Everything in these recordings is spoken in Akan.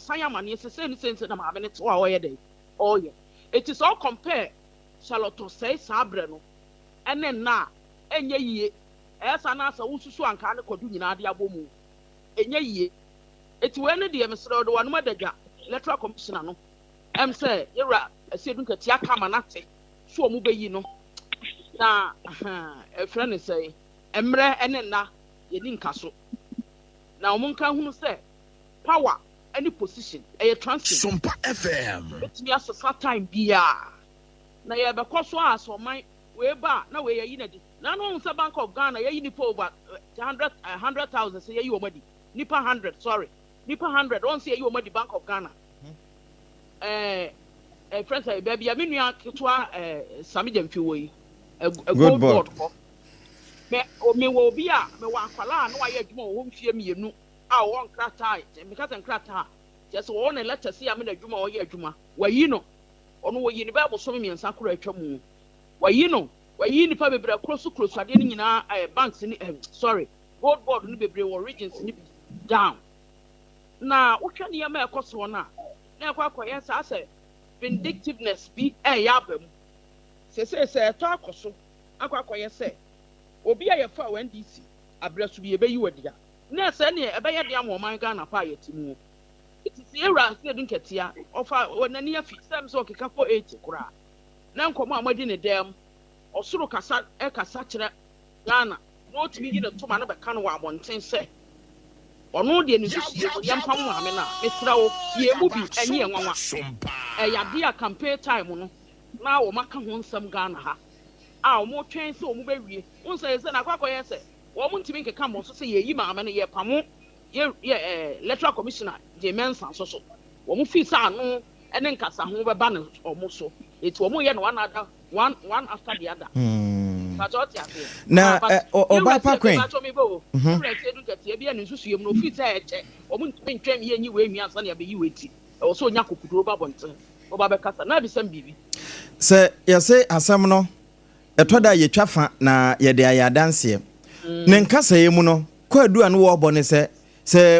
Ɔsan amaneɛ sɛ sɛ ne sɛ na maame ne te hɔ a ɔyɛ dɛ ɔyɛ. Eti sɛ ɔcompare Charlotte Osei saa berɛ no ɛne nna a, ɛnyɛ yie. Ɛyɛ saa na sɛ wosusu ankaa ne kwadu nyinaa de abɔ mu, ɛnyɛ yie. Eti wei ne deɛ, mesrɛ, ɔde wɔn adadwa Electoral Commissioner no sɛ yɛwura Asiedu Nketia kama nate so wɔn bɛyi no na ɛfrɛ ne sɛ mmerɛ ne nna yɛni nka so na wɔn nka hunu sɛ power ne position ɛyɛ transient. Sompa FM. Betumi asesa time biara na yɛbɛkɔ so a sɛ ɔman wei ba na wei yɛyi n'adi na no sɛ Bank of Ghana yɛyi nipa over 100,000 sɛ yɛyi wɔn adi, nipa 100, sorry, nipa 100 wɔn sɛ yɛyi wɔn adi Bank of Ghana. ɛɛ ɛɛ fɛn sɛ baabi a me nua ketewa Sami Gyamfi wɔ yi, Gold Gold Board. Board hɔ, mɛ mewɔ obi a mewɔ akwalaa a na wayɛ adwuma wɔ hɔ mfie 2 a ɔwɔ nkrataa. Meka sɛ nkrataa kyerɛ sɛ wɔwɔ ne letter si a me na adwuma a ɔyɛ adwuma. Wayi no, ɔno wɔyi ne bɛɛ bosome 3 koro atwa mu. Wayi no, wayi nipa bebree koro so kuro so adeɛ no nyinaa. Banks ni, sorry, Gold Board no bebree wɔ regions ni bi down. Na wohwɛ nneɛma a ɛkɔ soɔ no a, na ɛkɔ akɔyɛ saa sɛ vindictiveness bi ɛyɛ aba mu sese sɛ ɛtɔ akɔ so akɔ akɔyɛ sɛ obi a yɛfa wɔ NDC abrɛ so bi yɛbɛyi wɔ dia na ɛsɛ neɛ ɛbɛyɛ de ama ɔman Ghana pa a yɛte mu. Eti sɛ ewura Asiedu Nketia ɔfa wɔ n'ani afi sɛm sɛ ɔkeka kɔ 80 koraa na nkɔmɔ a wɔadi ne dɛm ɔsoro kasa ɛkasa kyerɛ Ghana na otumi yi ne toma no bɛka no wɔ abɔnten sɛ ɔno deɛ ne susuo no yɛmpam maame no a, mesrɛ wo, yɛn mu bi ɛnyɛ yɛn nwanwa. Sompa. Ɛyɛ adeɛ a campaign time no na wɔn aka ho nsɛm Ghana ha a wɔn twɛn sɛ wɔn bɛwie wɔn sɛ sɛ n'akɔ akɔyɛ sɛ wɔn ntumi nkeka mmɔ so sɛ yɛyi maame no, yɛpamo yɛ yɛ Electoral Commissioner Jean Mensa nso so. Wɔn fi sɛ ano ne nkasa ho bɛba ne wɔn so, eti wɔn yɛ no one other one one after the other. Pàtó ɔte aseɛ. Na ɔbaa pa kwan. Pàtó mi bɛ o ewura Asiedu Nketia bi a ne nsusu yɛ mu na ofi sɛ ɛkyɛ wɔn ntumi ntwɛn yɛ nyi wei nwi ansa na yɛbɛyi wei ti ɛwɔ so onya kokuduro ba bɔnten ɔba bɛkasa na abisɛm biribi. Sɛ yɛse asɛm no ɛtɔ da a, yɛtwa fa na yɛde ayɛ adanseɛ. Ne nkasɛeɛ mu no, kwaadu a no wɔrebɔ ne sɛ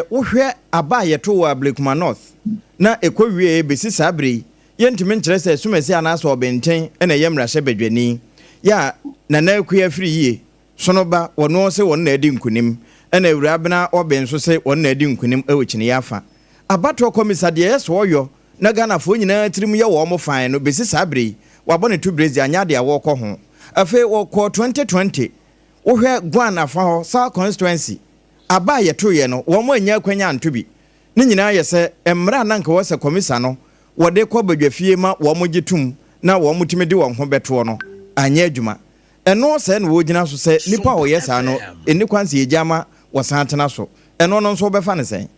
wohwɛ aba a yɛto wɔ Ablekuma North na ɛkɔ wie bɛsi saa bere yi, yɛntumi nkyerɛ sɛ sumasi anaasɛ ɔbɛnten ɛna ɛyɛ mmarahyɛ badwani yɛ a Nana Akua afiri yie sono ba wɔno sɛ wɔn na adi nkonim, ɛna Awura Bena ɔbɛn nso sɛ wɔn na adi nkonim ɛwɔ kyiniiɛ afa. Abatoɔ kɔmisa deɛ ɛyɛ sɛ ɔyɔ na Ghanafoɔ nyinaa tirim yɛ wɔn mo fan no, bɛsi saa bere yi wabɔ ne to berɛ anyɛ adeɛ a wɔrekɔ ho. Afei wɔkɔ 2020, wohwɛ Guan afa hɔ South constituency, aba a yɛtoeɛ no, wɔn anya akwanya anto bi. Ne nyinaa yɛ sɛ mmerɛ a na nka wɔ sɛ kɔmisa no wɔde kɔ badwafie ma wɔn gye tom na wɔn tumi de wɔn ho bɛtoɔ no anyɛ adwuma. Ɛno sɛ na wɔgyina so sɛ nipa a ɔyɛ saa no ɛni kwan sɛ yɛgya ama wɔsan tena so. Ɛno no nso wobɛfa ne sɛn?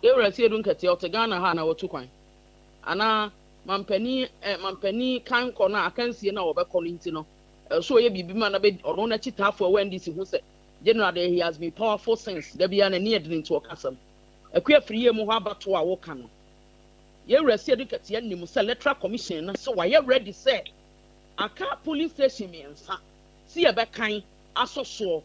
Ewura Asiedu Nketia ɔte Ghana ha na wɔtu kwan anaa mampanin mampanin kan kɔ no a akansie no a wɔbɛkɔ no nti no ɛso ɔyɛ biribi ma na bɛ ɔno n'akyi taafo a ɛwɔ NDC ho sɛ general de he has been powerful since dabi a n'ani ɛdene nti ɔkasɛm Akua firi yie mu hɔ. Abato a wɔka no, yɛwura Asiedu Nketia nim sɛ Electoral Commission no sɛ wayɛ ready sɛ aka polling station 3 si yɛbɛkan asɔ soɔ.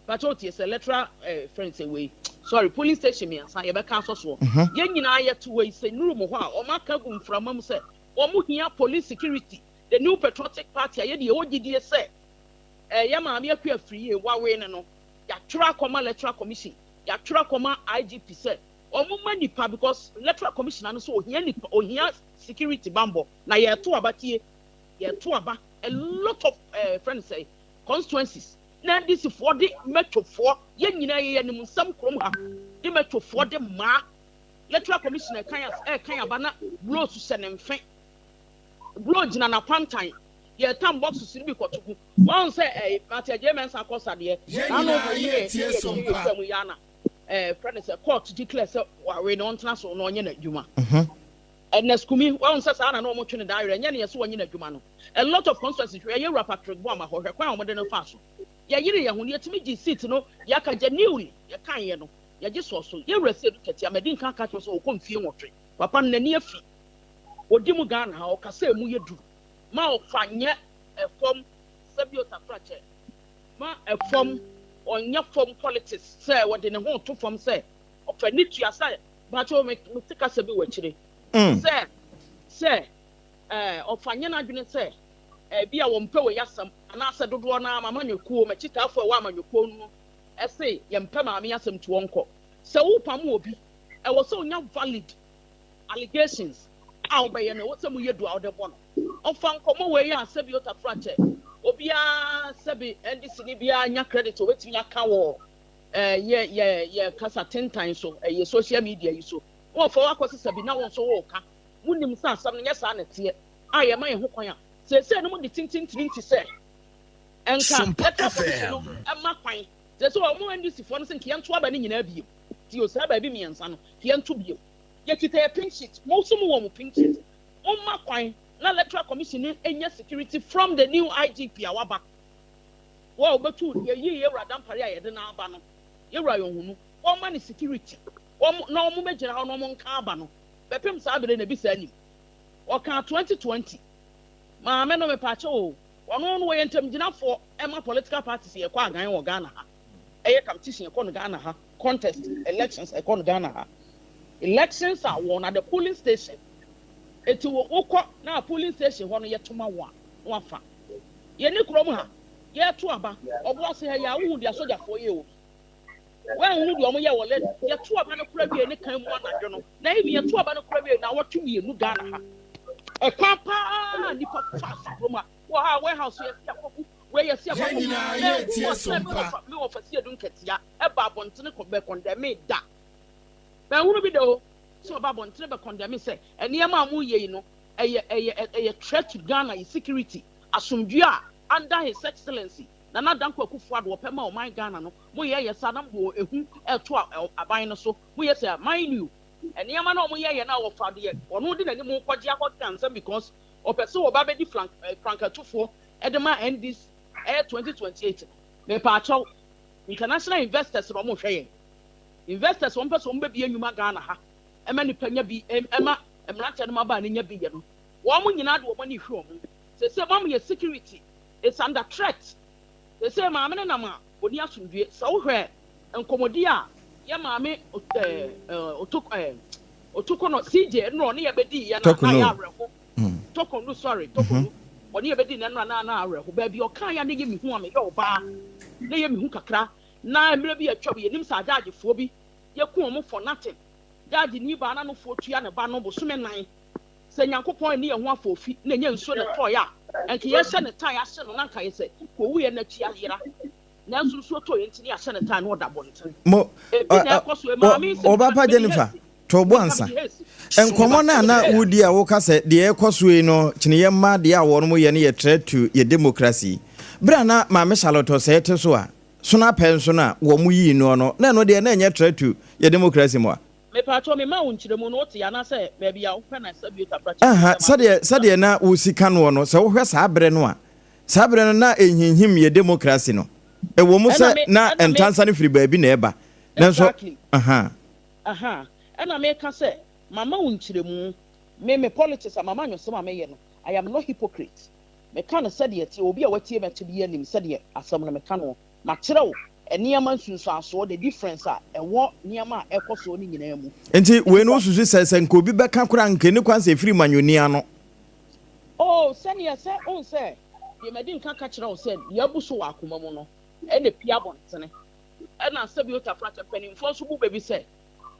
Pàtó tie sɛ electoral friend sɛ wei, sorry, polling station 3 yɛbɛka asɔ soɔ. Yɛn nyinaa yɛte hɔ yi sɛ nuru mu hɔ a wɔn aka gu mframa mu sɛ wɔn hia police security. The New Patriotic Party a yɛde yɛwɔ gyidie sɛ ɛyɛ maame Akua firi yie wawe ne no, yɛatwerɛ akɔma Electoral Commission, yɛatwerɛ akɔma IGP sɛ wɔn ma nipa, because Electoral Commissioner no so ohia nipa, ohia security bambɔ na yɛto aba. Tie, yɛto aba a lot of friends say constituencies na NDC foɔ de mɛtwofoɔ. Yɛn nyinaa yɛ yɛnim nsɛm kurom ha de mɛtwofoɔ de mmaa Electoral Commissioner ɛkan aba na blows hyɛ ne mfe, blow gyina n'akwantan, yɛtam boxes no bi kɔto gu wɔn sɛ Mate Agye Mɛnsa akɔ sadeɛ Yɛn n'ano nyinaa yɛ yɛtie yɛ Sompa. yɛ mu yana fɛn sɛ court declare sɛ wawe na ɔntena so na ɔnyɛ n'adwuma. Ernest Kumi wɔn sɛ saa na wɔn twe ne dan werɛ nyɛ ne yɛ so wɔnyɛ n'adwuma no. A lot of constituencies, hwɛ yɛ wura Patrick Boama hɔ, hwɛ kwan a wɔde no fa so. Yɛyere yɛn ho no, yɛtumi gye seat no, yɛaka genuinely yɛkan yɛ no yɛgye sɔɔ so. Yɛwura Asiedu Nketia mɛdi nka aka kyerɛ sɛ ɔkɔ mfie 8, papa no n'ani afi odi mu Ghana ha. Ɔkasa emu yɛ duru ma ɔfa nyɛ ɛfɔm sɛbi ɔtafrakyɛ ma ɛfɔm, ɔnyɛ fam politics sɛ wɔde ne ho to fam sɛ ɔfɛ ne tua sɛ Mpakyɛw me mete kasa bi wɔ akyire sɛ sɛ ɛɛ ɔfa nyɛ n'adwene sɛ ɛbi a wɔmpɛ wei asɛm anaasɛ dodoɔ no ara m'amanyɔkuo m'akyitaafoɔ a ɛwɔ amanyɔkuo no ɛse yɛmpɛ maame yi asɛm nti wɔnkɔ. Sɛ wopam obi ɛwɔ sɛ onya valid allegations a wobɛyɛ no ɛwɔ sɛ moyɛ du a wode bɔ no. Ɔfa nkɔmmɔ wei a sɛbi Otafrakyɛ obiara sɛbi NDC ni biara nya credit a obetumi aka wɔ yɛ yɛ yɛ kasa tentan so ɛyɛ social media yi so na wɔfa wo akɔsesa bi na wo nso woreka. Monim sɛ asɛm no nyɛ saa na ɛteɛ a yɛma yɛn ho kwan a seesei no mode tintintirinti sɛ nka Sompa electoral commission no FM. mma kwan. Seesei wɔn NDC foɔ no sɛ nka yɛnto aba no nyinaa bio. Nti o saa baabi mmiɛnsa no nka yɛnto bio. Yɛkita yɛ pink sheet, mo nso mowɔ mo pink sheet. Momma kwan na electoral commission no nya security from the new IGP a waba. Wo a wobɛtu yɛyi Yɛwura Dampare a yɛde no aba no, Yɛwura Yɔnhunu, wɔmma no security wɔn na wɔn bɛgyina hɔ na wɔn nka aba no bɛpem saa bere na ebi saa nim. Wɔkaa 2020 maame no mepaakyɛw o, ɔno no wɔyɛ ntamgyinafoɔ ɛma political parties yɛkɔ agan wɔ Ghana ha, ɛyɛ competition yɛkɔ no Ghana ha, contest elections ɛkɔ no Ghana ha, elections a wɔn at the polling station, eti wokɔ na polling station hɔ no yɛtoma wo a na wafa. Yɛnni kurom ha, yɛreto aba, ɔboase ha yi a, wohu deɛ asogyafoɔ yɛ wɔ bi? Woanhunu deɛ wɔyɛ wɔ Lagos? Yɛto aba no kora wie ne kan mu anadwo no, na even yɛto aba no kora wie naawɔtwe mmienu Ghana ha. Ɛkwan paa nnipa fa so kurom ha. Wɔ ha warehouse yɛsi akɔgu, wei yɛsi Yɛn akɔgu. nyinaa Manhu yɛretie wɔ sɛ me Sompa. wɔfa me wɔfa Siedu Nketia ɛba abɔntene kɔ bɛ kɔndɛme da. Manhunu bi da o sɛ ɔba abɔntene bɛ kɔndɛme sɛ nneɛma a moyɛ yi no ɛyɛ ɛyɛ ɛyɛ threat to Ghana yi security. Asomdwie a under his excellency Nana Dankwa Akufo Addo ɔpɛ ma ɔman Ghana no mo yɛ yɛ saa na mo de ehu ɛto aban no so mo yɛ sɛ mind you nneɛma na ɔmo yɛ yɛ na wɔfa deɛ ɔno de n'anim kɔgye akɔka nsɛm because ɔpɛ sɛ ɔba bɛdi flank frankatufoɔ ɛde ma NDC ɛyɛ 2028 no mepaakyɛw international investors na ɔmo hwɛ yɛn investors wɔn pɛ sɛ wɔn bɛbie nnwuma Ghana ha ɛma nipa nya bi ɛma mmeranteɛ no ma baa ne nya bi yɛ no wɔn nyinaa de wɔn ani hwɛ wɔn sese wɔn yɛ security is under threat. Sese maame ne nam a oni asomdue. Sɛ wohwɛ nkɔmɔdi a yɛ maame ɛɛ ɛɛ ɛɛ Otokono CJ nnora ɔne yɛ bɛdi yɛ na na yɛ awerɛho. Tokonu, sorry, Tokonu ɔne yɛ bɛdi na nnora na na awerɛho. Baabi ɔka ya ne yɛ mihu a meyɛ ɔbaa ne yɛ mihu kakra na mmerɛ bi atwam yɛnim sɛ agyaagyefoɔ bi yɛku wɔn for nothing. Gyaagye ni baa n'anofoɔ tua ne ba no bosome 4 sɛ Nyankopɔn anni yɛn ho afoofi na ɛnyɛ nsuo na ɛtɔeɛ a, anka yɛhyɛ ne tan ahye no na anka ayɛ sɛ kɔwuiɛ no akyi ayera. Nanso nsuo tɔeɛ nti ne yɛahyɛ ne tan na ɔda abɔntene. Mo, Ebi na ɛkɔ so, maame yi sɛ Ɔba pa mede Jennifer, haste, to bo meka ansa. mede haste. Nkɔmmɔ no a Mede na haste. wodi a woka sɛ deɛ ɛrekɔ so yi no kyeneɛ mma deɛ a wɔnom yɛ no yɛ threat to yɛ democracy. Berɛ a na Maame Charlotte Osei te so a, sono apɛ nso no a wɔn yii noɔ no, na ɛno deɛ na ɛnyɛ threat to yɛ democracy mu a? Mepatwɔ me ma wo nkyerɛmu no wote anaasɛ baabi a wopɛ na sɛ bio tafra kyɛ Aha, sɛ ma sɛdeɛ sɛdeɛ na wosi ka noɔ no, sɛ wohwɛ saa berɛ no a, saa berɛ no na ɛnhinhim yɛ democracy no. Ɛwɔ mu ɛna sɛ me na ɛna me ntansa no firi baabi na ɛba, nanso, exactly aha. aha ɛna meka sɛ mama wo nkyerɛmu me me politics a mama nwosɛm a meyɛ no, I am not hypocrite. Meka no sɛdeɛ ɛteɛ. Obi a watie me akyɛ bi anim sɛdeɛ asɛm no meka no. Makyerɛ wo nneɛma nsunsuansoɔ, the difference a ɛwɔ nneɛma a ɛkɔ soɔ no nyinaa mu. Nti wei no wosusu sɛ sɛ nka obi bɛka koraa nka ɛni kwan sɛ ɛfiri manyɔni ano? Oh, sɛdeɛ sɛ wohu sɛ deɛ madi nka ka kyerɛ wo sɛ deɛ abu so wɔ akoma mu no ɛna ɛpue abɔntene. Ɛna sɛbi otafrakyɛ mpanimfoɔ nso bu bɛ bi sɛ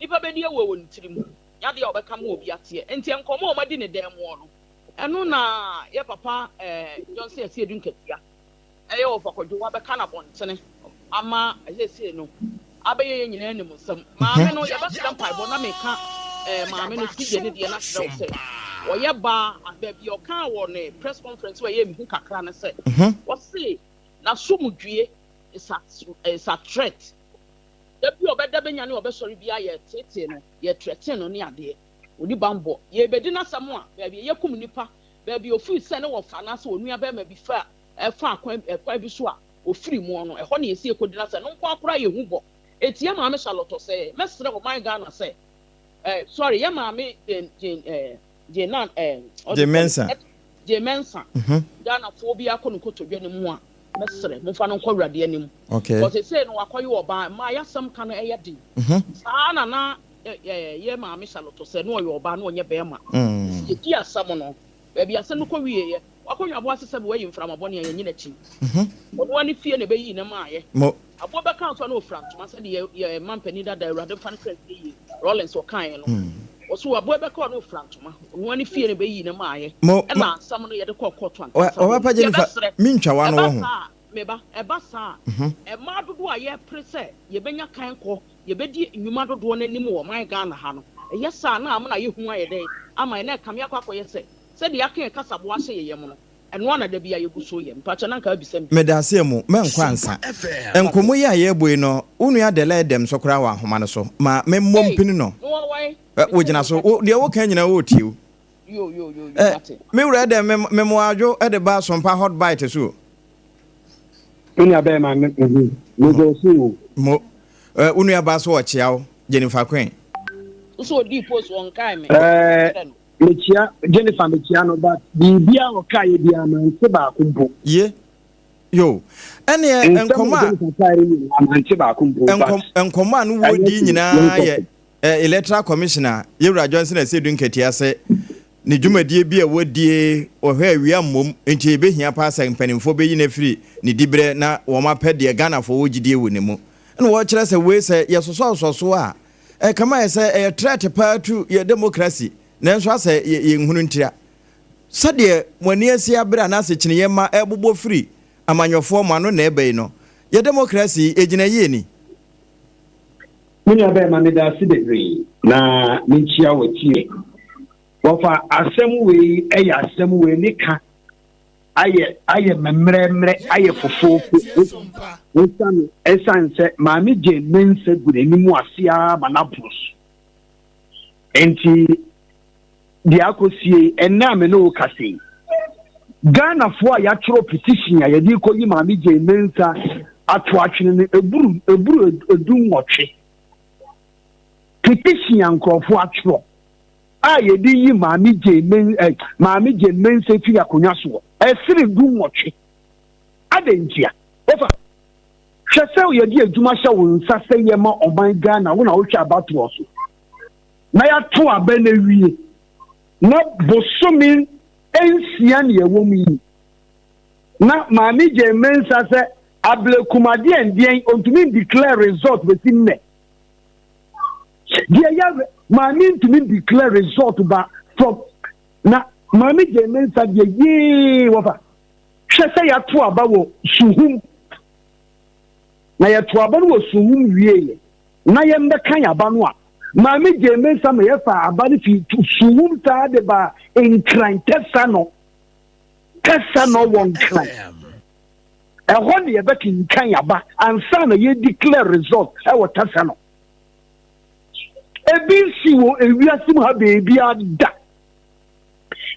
nipa bɛdi awu wɔ ne tirim, nyɛ adeɛ a wɔbɛka ma obi ateɛ. Nti nkɔmmɔ a wɔadi ne dan muɔ no, ɛno na yɛ papa eh, Johnson Asiedu Nkatia ɛyɛ Ɔfa Kwadwo wabɛka no abɔntene ama seesei no abɛyɛ yɛn nyinaa anim nsɛm. Maame no yɛbɛsrɛ mpaebɔ na meka eh, maame no CJ ne deɛ no akyerɛ wo sɛ ɔyɛ baa baabi a ɔkaa wɔ ne press conference wɔ ɛyɛ mehu kakra ne sɛ ɔse n'asomdwie is at, is at threat. Da bi a ɔbɛda bɛnya ne ɔbɛsɔre biara yɛtetee no, yɛtrɛtee no ne adeɛ. Ɔni bammɔ. Yɛbɛdi n'asɛm a baabi a yɛkum nipa, baabi a ofiri sɛ ne wɔfa anaasɛ onua bɛrima bi fa ɛfa kwan ɛkwan bi so a ofiri mu no, ɛhɔ na yɛsi ekodi n'asɛm no nko akora yɛ hu bɔ. Eti yɛ maame Charlotte sɛ mɛsrɛ ɔman Ghana sɛ sorry, yɛ maame Jane Jane Jane nan Jane Mensa. Jane Mensa. Ghanafoɔ bi akɔ no nkotodwe ne mu a mɛsrɛ momfa no nkɔ Awurade anim. Ɔsɛ sɛ no wakɔyɛ ɔbaa mmaa yɛasɛm ka no ɛyɛ den. Saa na na Yɛ maame Charlotte sɛ na ɔyɛ ɔbaa na ɔnyɛ bɛrima. Sɛ yɛdi asɛm no baabi asɛm no kɔ wieɛ, wakɔnwa aboa ase sɛ wɔayi mframa bɔne a yɛnyi n'akyi. Ɔno ani fie na ɛbɛyii ne maayɛ. Aboa bɛka nso a na ɔfira ntoma sɛdeɛ yɛ ma mpanin dada, Awurade mfa no kra nsie yie, Rawlings ɔkaeɛ no. Ɔso aboa bɛka ɔno ɔfira ntoma, ɔno ani fie na ɛbɛyii ne maayɛ. Ɛna asɛm no yɛde kɔɔ kɔɔto ankasa. Ɔbapa Jennifer, mentwa w'ano wɔ ho. Saa meba ɛba saa mmaa dodoɔ a yɛpere sɛ yɛbɛnya kan kɔ, yɛbɛdi nnwuma dodoɔ no anim wɔ ɔman Ghana ha no, ɛyɛ saa na amena yɛhu ayɛ dɛn ama ɛnɛ ɛkame akɔ akɔyɛ sɛ sɛdeɛ aka yɛn kasaboa ahyɛ yɛn yam no, ɛno ana da bi a yɛgu so yɛ. Mpakyɛ na nka abisa mi. Meda ase mu, mɛnkɔ ansa. Nkɔmmɔ yi a yɛrebɔ yi no, wo nua Dela Edem nso koraa wɔ ahoma no so. Ma memmɔ mpini no. Wogyina so. Deɛ woka nyinaa wɔretie wo. Yo yo yo yo, mate. Me wura Edem, memmoa adwo de ba Sompa Hot Bite so. Me nua bɛrima me me so o. Mo, wo nua ba so ɔkyea wo, Jennifer Queen. Nso odi post wɔn kae me. Mekyia Jennifer, mekyia no, but biribi a ɔkaeɛ biara mante baako mpo. Ye yo, ɛneɛ nkɔmmɔ a Jennifer kaeɛ nyinaa mante baako mpo. Nkɔmmɔ a no wɔdi nyinaa yɛ Electoral Commissioner Yewura Johnson Asiedu Nketia sɛ ne dwumadie bi a wɔdie wɔhwɛ awia mmom, nti ɛbɛhia paa sɛ mpanimfoɔ bɛyi no afiri ne diberɛ na wɔn apɛ deɛ Ghanafoɔ wɔ gyidie wɔ ne mu. Ɛna wɔkyerɛ sɛ wei sɛ yɛsosɔsosɔ so a, ɛkama yɛ sɛ ɛyɛ threat paa to yɛ democracy, nanso asɛ yɛnhunu ntira. Sɛdeɛ mo ani asi abere anaasɛ kyiniiɛ mma ɛrebobɔ firi amanyɔfoɔ mo ano na ɛba yi no, yɛ democracy yi ɛgyina yie ni? Me nua bɛrima, meda ase bebree na menkyia w'atie. Wɔfa asɛm wei yɛ asɛm wei ne ka ayɛ ayɛ mmerɛmmerɛ ayɛ fofoofo ɛsiane ɛsiane sɛ Maame Jane Mensah gu n'anim ase ara ma n'aboro so. Nti deɛ akɔsie ɛnnɛ a me ne wo kasa yi, Ghanafoɔ a yɛatwerɛ petition a yɛde rekɔyi Maame Jane Mensah ato atwene no eburu eburu 18. Petition a nkurɔfoɔ atwerɛ a yɛde yi Maame Jane Men eh, Maame Jane Mensah firi akonnwa soɔ ɛsene 18. Adɛn ntia? Wɔfa hwɛ sɛ yɛde adwuma hyɛ wo nsa sɛ yɛma ɔman Ghana, wo na wohwɛ abatoɔ so na yɛato aba no awie na bosome 6 ne ɛwɔ mu yi na Maame Jane Mensah sɛ ablekumadeɛ ndeɛn ɔntumi declare result bɛsi nnɛ. Deɛ yɛ maame ntumi declare result ba from na Maame Jane Mensah deɛ yee. Wɔfa hwɛ sɛ yɛato aba wɔ Suhum na yɛto aba no wɔ Suhum wieɛ na yɛmbɛka yɛ aba no a, Maame Jane Mensah ma yɛfa aba no fi Suhum saa de ba Nkran Tɛsa no, Tɛsa no wɔ Nkran ɛhɔ ne yɛbɛkenkan aba ansa na yɛ declare result ɛwɔ Tɛsa no. Ebi nsi wɔ ewiase mu ha beebi ada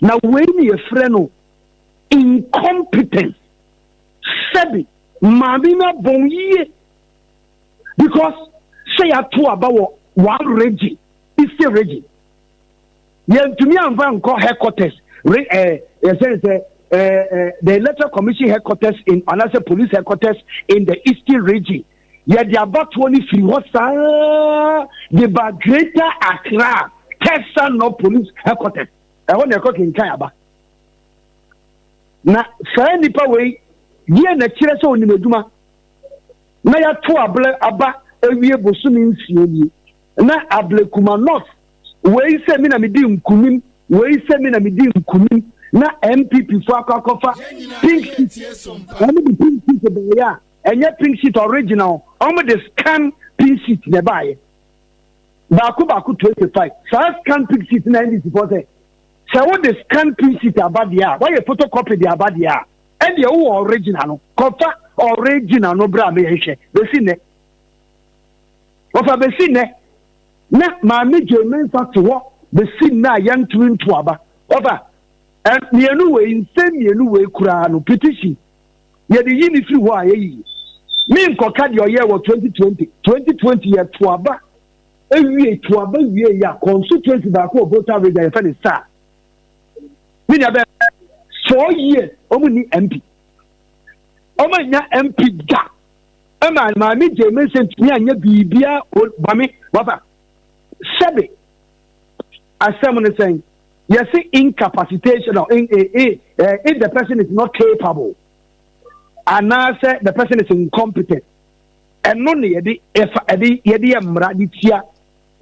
na wei ne yɛfrɛ no incompetence. Sɛbi maame no abɔn yie because sɛ yɛato aba wɔ one region, Eastern Region, yɛntumi amfa nkɔ headquarters re yɛsɛn sɛ ɛɛ ɛɛ the Electoral Commission headquarters in anaasɛ police headquarters in the Eastern Region. Yɛde abatoɔ no firi hɔ saa de ba Greater Accra, Tesa North Police headquarters, ɛhɔ na ɛkɔ kenkan aba. Na saa nipa wei deɛ na kyerɛ sɛ onim adwuma na yɛato ablɛ aba awie bosome 6 nie na Ablekuma North wei sɛ mi na medi nkunim, wei sɛ mi na medi nkunim, na NPP fo akɔ akɔfa pink sheet. Wɔn de pink sheet baayɛ a ɛnyɛ pink sheet original, wɔn de scan pink sheet na ɛbaayɛ baako baako 25. Saa scan pink sheet na NDC fo sɛ sɛ wode scan pink sheet aba deɛ a wɔyɛ photocopy de aba deɛ a, ɛdeɛ wowɔ original no, kɔfa original no bere a meyɛhwɛ. Bɛsi nnɛ, wɔfa bɛsi nnɛ na Maame Jane Mensah te hɔ bɛsi nnɛ a yɛntumi nto aba. Wɔfa mmienu wei, nsɛm mmienu wei koraa no, petition yɛde yi ne firi hɔ a yɛyi me nkɔka deɛ ɔyɛ wɔ 2020. 2020 yɛto aba ewie, to aba wie yɛ a, constituency baako wɔ Volta Region yɛfɛ ne saa me nua bɛ 4 years wɔn ni MP, wɔn anya MP da ɛma Maame Jane Mensah ntumi anya biribiara bame. Wafa Sɛbe, asɛm no sɛn? Yɛse incapacitation or in, eh, eh, eh, if the person is not capable anaasɛ the person is incompetent, ɛno ne yɛde ɛfa ɛde yɛde yɛ mmara de tia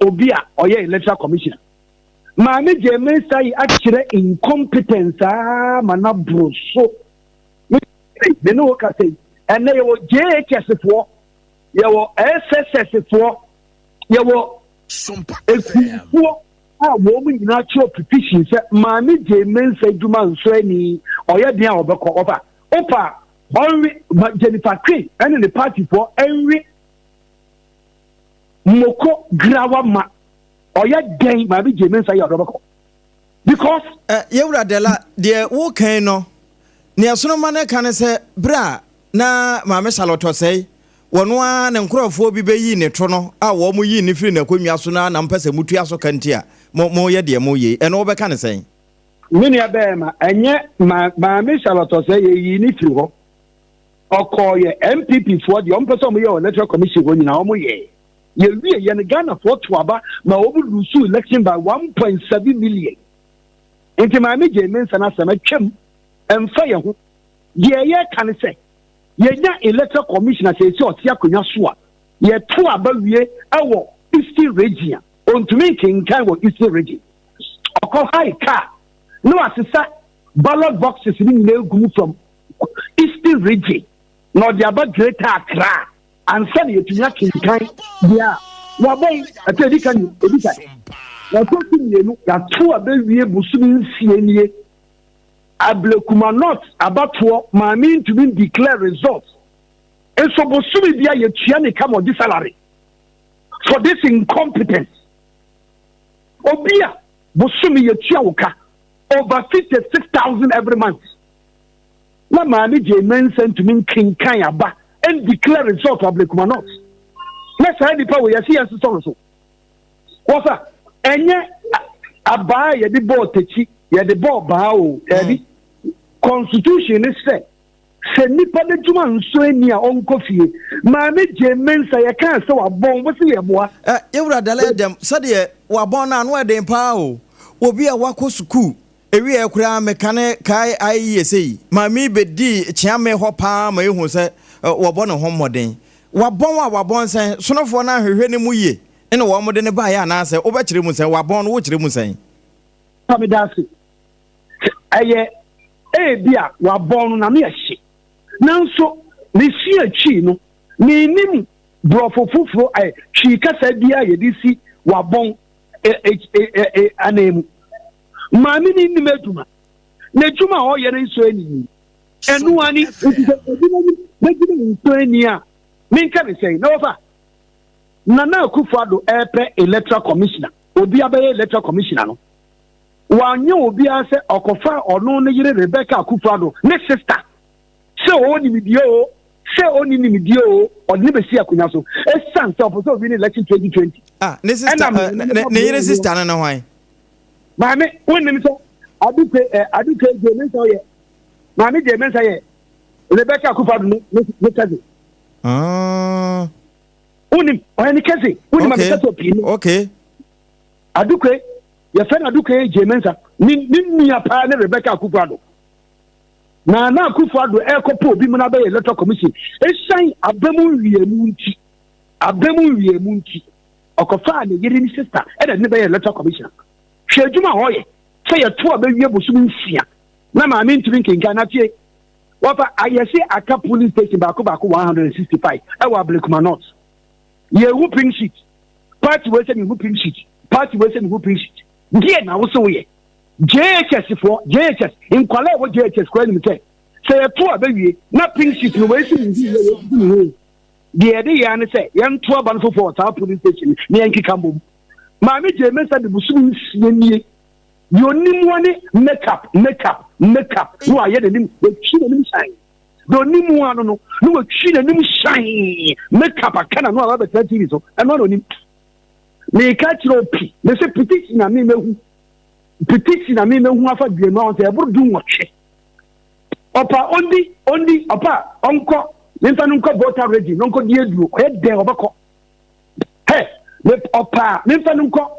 obi a ɔyɛ electoral commissioner. Maame Jean Mensa yi akyerɛ incompetence aa ma na boro so. Me ne wo kasa yi, ɛnɛ yɛwɔ JHS foɔ, yɛwɔ SSS foɔ, yɛwɔ ekuofoɔ a wɔn nyinaa kyerɛ petition sɛ Maame Jean Mensa adwuma nso ani ɔyɛ den a ɔbɛkɔ. Ɔfa opa ɔnwe ma Jennifer Queen ɛne ne party foɔ ɛnwe moko grawa ma ɔyɛ den. Maame Jean Mensa yɛ ɔdɔ bɛkɔ because. Yɛwura Dela, deɛ wokan no, nea sonoma no ka ne sɛ berɛ a na Maame Charlotte Osei wɔno ara ne nkurɔfoɔ bi bɛyii ne to no a wɔn mo yii ne firi n'akonnwa so no a na mpɛ sɛ mutua so ka nti a mo moyɛ deɛ moyɛ yi, ɛno wobɛka ne sɛn? Me nua bɛrima, ɛnyɛ ma Maame Charlotte Osei yɛyii ne firi hɔ. Ɔkɔɔyɛ NPP foɔ deɛ ɔmpɛ sɛ ɔmo yɛ wɔ electoral commission hɔ nyinaa ɔmo yɛ. Yɛwie yɛ no, Ghanafoɔ to aba ma wɔn lose election by 1.7 million. Nti Maame Jean Mensa no asɛm atwam, ɛmfa yɛn ho. Deɛ yɛka ne sɛ yɛnya electoral commissioner sɛ esi ɔte akonnwa so a, yɛto aba wie ɛwɔ Eastern Region a, ontumi nkenkan wɔ Eastern Region. Ɔkɔ hire car na wasesa ballot boxes ne nyinaa egu mu from Eastern Region na ɔde aba Greater Accra ansa na yɛtumi akenkan deɛ a wabɔn. Ɛtɔ edi kan, edi kan wɔtɔ so mmienu, yɛato abɛwie bosomi 6 nie. Ablekuma North abatoɔ, maame ntumi declare result nso bosomi bi a yɛtua ne kam ɔgye salary for this incompetence. Obi a bosomi yɛtua wo ka over 56,000 every month na Maame Jean Mensa ntumi nkenkan aba and declare result of Ablekuma North, na saa nipa wɔ yɛsi yɛn sosɔ no so wɔfa. Ɛnyɛ abaa a yɛde bɔɔ tekyi, yɛde bɔɔ baa o. Ɛbi constitution ne sɛ nipa n'adwuma nso ani a ɔnkɔ fie. Maame Jean Mensa, yɛka sɛ wabɔn wɔsi yɛ boa. Ɛ yɛwura Dala Ɛdɛm, sɛdeɛ wabɔn no ano ɛden paa o. Obi a wakɔ sukuu ewie koraa mekane kae ayɛ yie sɛ yi maame bɛdi kyeame hɔ paa ma ehu sɛ wɔbɔ ne ho mmɔden. Wabɔn a wabɔn sɛn sonofoɔ no ahwehwɛ ne mu yie ɛna wɔn de ne baeɛ, anaasɛ wobɛkyerɛ mu sɛn? Wabɔn no, wokyerɛ mu sɛn? Pamidase, ɛyɛ ebi a wabɔn no n'ano yɛ hye, nanso ne si akyi no menim borɔfo foforɔ ɛ Twi kasa biara yɛde si wabɔn ɛ ɛ ɛ ɛ anan mu. Maame ni nim adwuma, n'adwuma a ɔyɛ no nso ani ɛno ani. Nti sɛ obi n'anim n'adwuma nso ani a, menka ne sɛn? Na wɔfa Nana Akufo Addo ɛrepɛ electoral commissioner, obi abɛyɛ electoral commissioner no, wanyɛ obiara sɛ ɔkɔfa ɔno ne yere Rebecca Akufo Addo, ne sister, sɛ ɔwɔ nimdeɛ o, sɛ ɔni nimdeɛ o, ɔde ne bɛsi akonnwa so esan sɛ ɔpɛ sɛ obi ne election 2020. Ah, ne sister, ne yere sister no ne hwan? Maame, wonim sɛ Aduke ɛ Aduke Jean Mensa yɛ, Maame Jean Mensa yɛ Rebecca Akufo Addo ne cousin. Ah. Wonim ɔyɛ ne cousin. Wonim maame kasa pii no. Aduke, yɛfɛ no Aduke Jean Mensa, ne nua paa ne Rebecca Akufo Addo. Na Akufo Addo ɛkɔpɔ obi mu na bɛyɛ electoral commission, esan abamu nwiemu nti, abamu nwiemu nti, ɔkɔfaa ne yere ne sister ɛna ne bɛyɛ electoral commissioner. Hwɛ adwuma a ɔyɛ sɛ yɛto a bɛwie bosom 6 na maame ntumi nkenkan. Na tie, wɔfa ayɛse aka polling station baako baako 165 ɛwɔ Ablekuma North. Yɛhu pink sheet, party wei sɛ mehu pink sheet, party wei sɛ mehu pink sheet. Deɛ na wo sɛ woyɛ JHS foɔ, JHS nkwalaa a ɛwɔ JHS koraa nim sɛ yɛto a bɛwie na pink sheet no wei si mehu yɛ, wei si mehu. Deɛ yɛde yɛ ne sɛ yɛnto aba no foforɔ wɔ saa polling station na yɛnkeka mbom. Maame Jean Mensa de bosom 6 nie, deɛ onim wɔ ne makeup, makeup, makeup na wayɛ n'anim, watwi n'anim hyɛn. Deɛ onim wɔ ano no na watwi n'anim hyɛn, makeup aka na no a wabɛtena TV so. Ɛno ano onim. Meka kyerɛ opi mese petition na me mehu petition na me mehu afa duanu ahɔ sɛ ɛboro 18. Ɔpa ondi ondi, ɔpa ɔnkɔ ne nfa no nkɔ Volta Region na ɔnkɔ di eduo. Ɔyɛ dɛn ɔbɛkɔ hɛ. Ɔpɛ a, memfa no nkɔ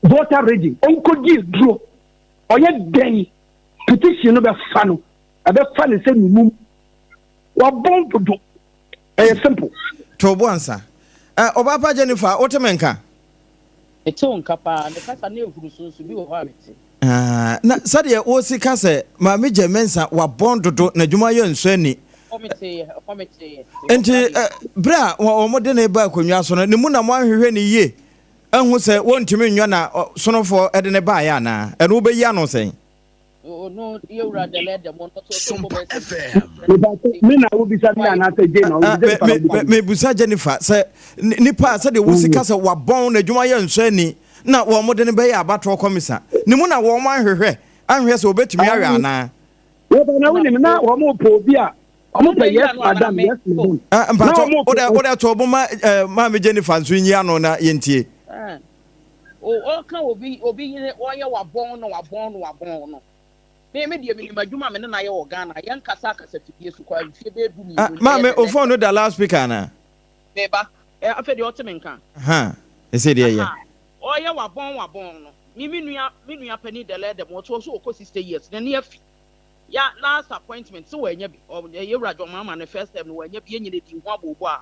Volta Region, ɔnkɔdi aduro. Ɔyɛ dɛn? Petition no bɛfa no, ɛbɛfa ne sɛ numum. Wabɔn dodo. Ɛyɛ simple. To bo ansa. Ɔbaapa Jennifer, wote me nka? Mete wo nka paa. Ne kasa ne ehuru so nso bi wɔ hɔ a mete. Ah, na sɛdeɛ wɔsi ka sɛ Maame Gye Mensa wabɔn dodo na adwuma yɛ nsɔ ani. Ɛhɔ meteeɛ, ɛhɔ meteeɛ. Nti berɛ a wɔn de ne ba akonnwa so no, ne mu na mo ahwehwɛ ne yie ahu sɛ wɔntumi nnwa na sonofoɔ de ne baeɛ anaa? Ɛno wobɛyi ano sɛn? No yɛwura dɛlɛ dɛm no so Sompa FM. Me na wobisa me anaasɛ Jane na wobisa? Mebusa Jennifer sɛ nipa a sɛdeɛ wosi ka sɛ wabɔn na adwuma yɛ nsɔ ani na wɔn de ne bɛyɛ abatoɔ kɔmisa ne mu na wɔn ahwehwɛ ahwehwɛ sɛ wɔbɛtumi ahwɛ anaa? Wɔba na wonim na wɔn pɛ obi a wɔn pɛ "Yes madam, yes madam." Mpatɔ wode to ɔbo ma maame Jennifer nso nyi ano na yɛntie. Ɔka obi yere ɔyɛ wabɔn no, wabɔn no, wabɔn no. Me deɛ, menim adwuma me ne na yɛ wɔ Ghana. Yɛn kasa akasa fidie so kɔ mfie bɛyɛ 12. Maame, o phone no da loud speaker ana? Meba afei deɛ, ɔte me nka. Ɛsɛ deɛ yɛ. Ɔyɛ wabɔn wabɔn no, me nua panin dɛlɛ dɛm ɔto so ɔkɔ 60 years n'ani afi ya. Last appointment sɛ wɔanya bi, yɛwura John Mahama ne first term no wɔanya bi. Yɛnyina di ho aboobɔ a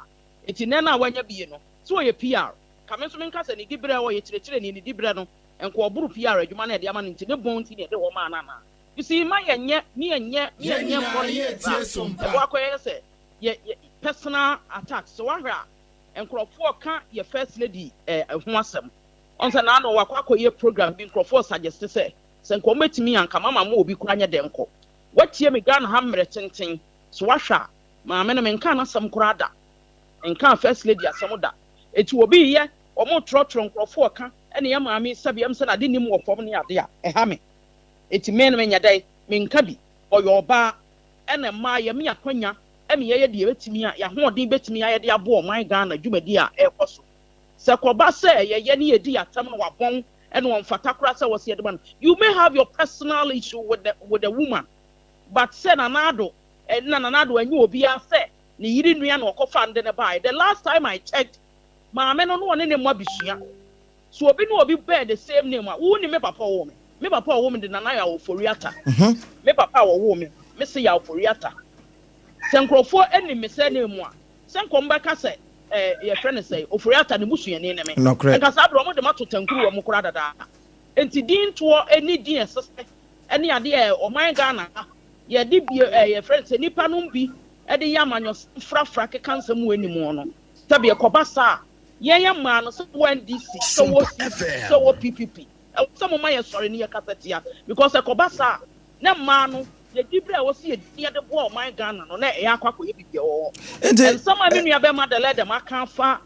eti nɛ no a wɔanya bi no sɛ ɔyɛ PR kame nso menka sɛ ne di berɛ a ɔyɛ kyerɛkyerɛni ne di berɛ no nka ɔboro PR adwuma no ɛde ama no, nti ne bɔn nti ne ɛde hɔ maa no anaa? You see, ma yɛnyɛ ne yɛnyɛ ne yɛnyɛ politics a ɛbɔ akɔyɛ sɛ yɛ personal attack. Sɛ wahwɛ a, nkurɔfoɔ ka yɛ first lady ho asɛm ɔn sɛ naano wakɔ akɔyɛ program bi, nkurɔfoɔ suggest sɛ nka wɔbɛtumi anka mama mo obi kora nyɛ dɛn kɔ. Watie me Ghana ha mmerɛ tenten so, wahwɛ a, maame no menka n'asɛm koraa da, nka first lady asɛm da. Eti obi yɛ wɔn trɔtrɔ nkurɔfoɔ ka ɛna yɛ maame sɛbi ɛm sɛ n'ade nim wɔ fam ne ade a ɛha me. Eti me no menyɛ dɛn menka bi. Ɔyɛ ɔbaa ɛna mmaa yɛ me akwanya ɛna yɛyɛ deɛ bɛtumi a yɛahoɔden bɛtumi ayɛ de aboɔ ɔman Ghana dwumadi a ɛrekɔ so. Sɛ kɔba sɛ yɛyɛ ne yɛdi atam no wabɔn ɛna wɔmfata koraa sɛ wɔsi ɛde ma no, you may have your personal issue with the woman, but sɛ Nana Addo ɛna Nana Addo ɛnyɛ obiara sɛ ne yiri nua na ɔkɔfa no de ne baeɛ. The last time I checked, maame no no ɔne ne mmɔ abusua so obi ne obi bear the same name a wo ni. Me papa ɔwɔ me papa ɔwɔ me de Nana yɛ Ofori Ata. Me papa a ɔwɔ me se yɛ Ofori Ata. Sɛ nkurɔfoɔ anim me sɛ name a sɛ nkɔm bɛka sɛ yɛfrɛ no sɛ Ofori Ata ne busuani ne me. Nka saa berɛ ɔmo de ma to tankuru wɔ mo koraa dadaa. Nti din toɔ ɛni din ɛsesɛ ɛne adeɛ ɔman Ghana ha yɛde bie yɛfrɛ no sɛ nipa nom bi ɛde yɛ amanyɔsɛm frafra keka nsɛm wɔ anim no. Sɛbi ɛkɔba saa, yɛn yɛ mmaa no, sɛ wɔ NDC, sɛ wɔ CP, sɛ wɔ PPP, ɛwɔ sɛ mo ma yɛ sɔre ne yɛ kasa tia, because ɛkɔba saa ne mmaa no yɛdi berɛ a ɛwɔ sɛ yɛdi yɛde boa ɔman Ghana no na ɛyɛ akɔ akɔyɛ biribi ɛwɔ hɔ. Nti nsɛm a me nua bɛma dɛlɛ dɛm aka afa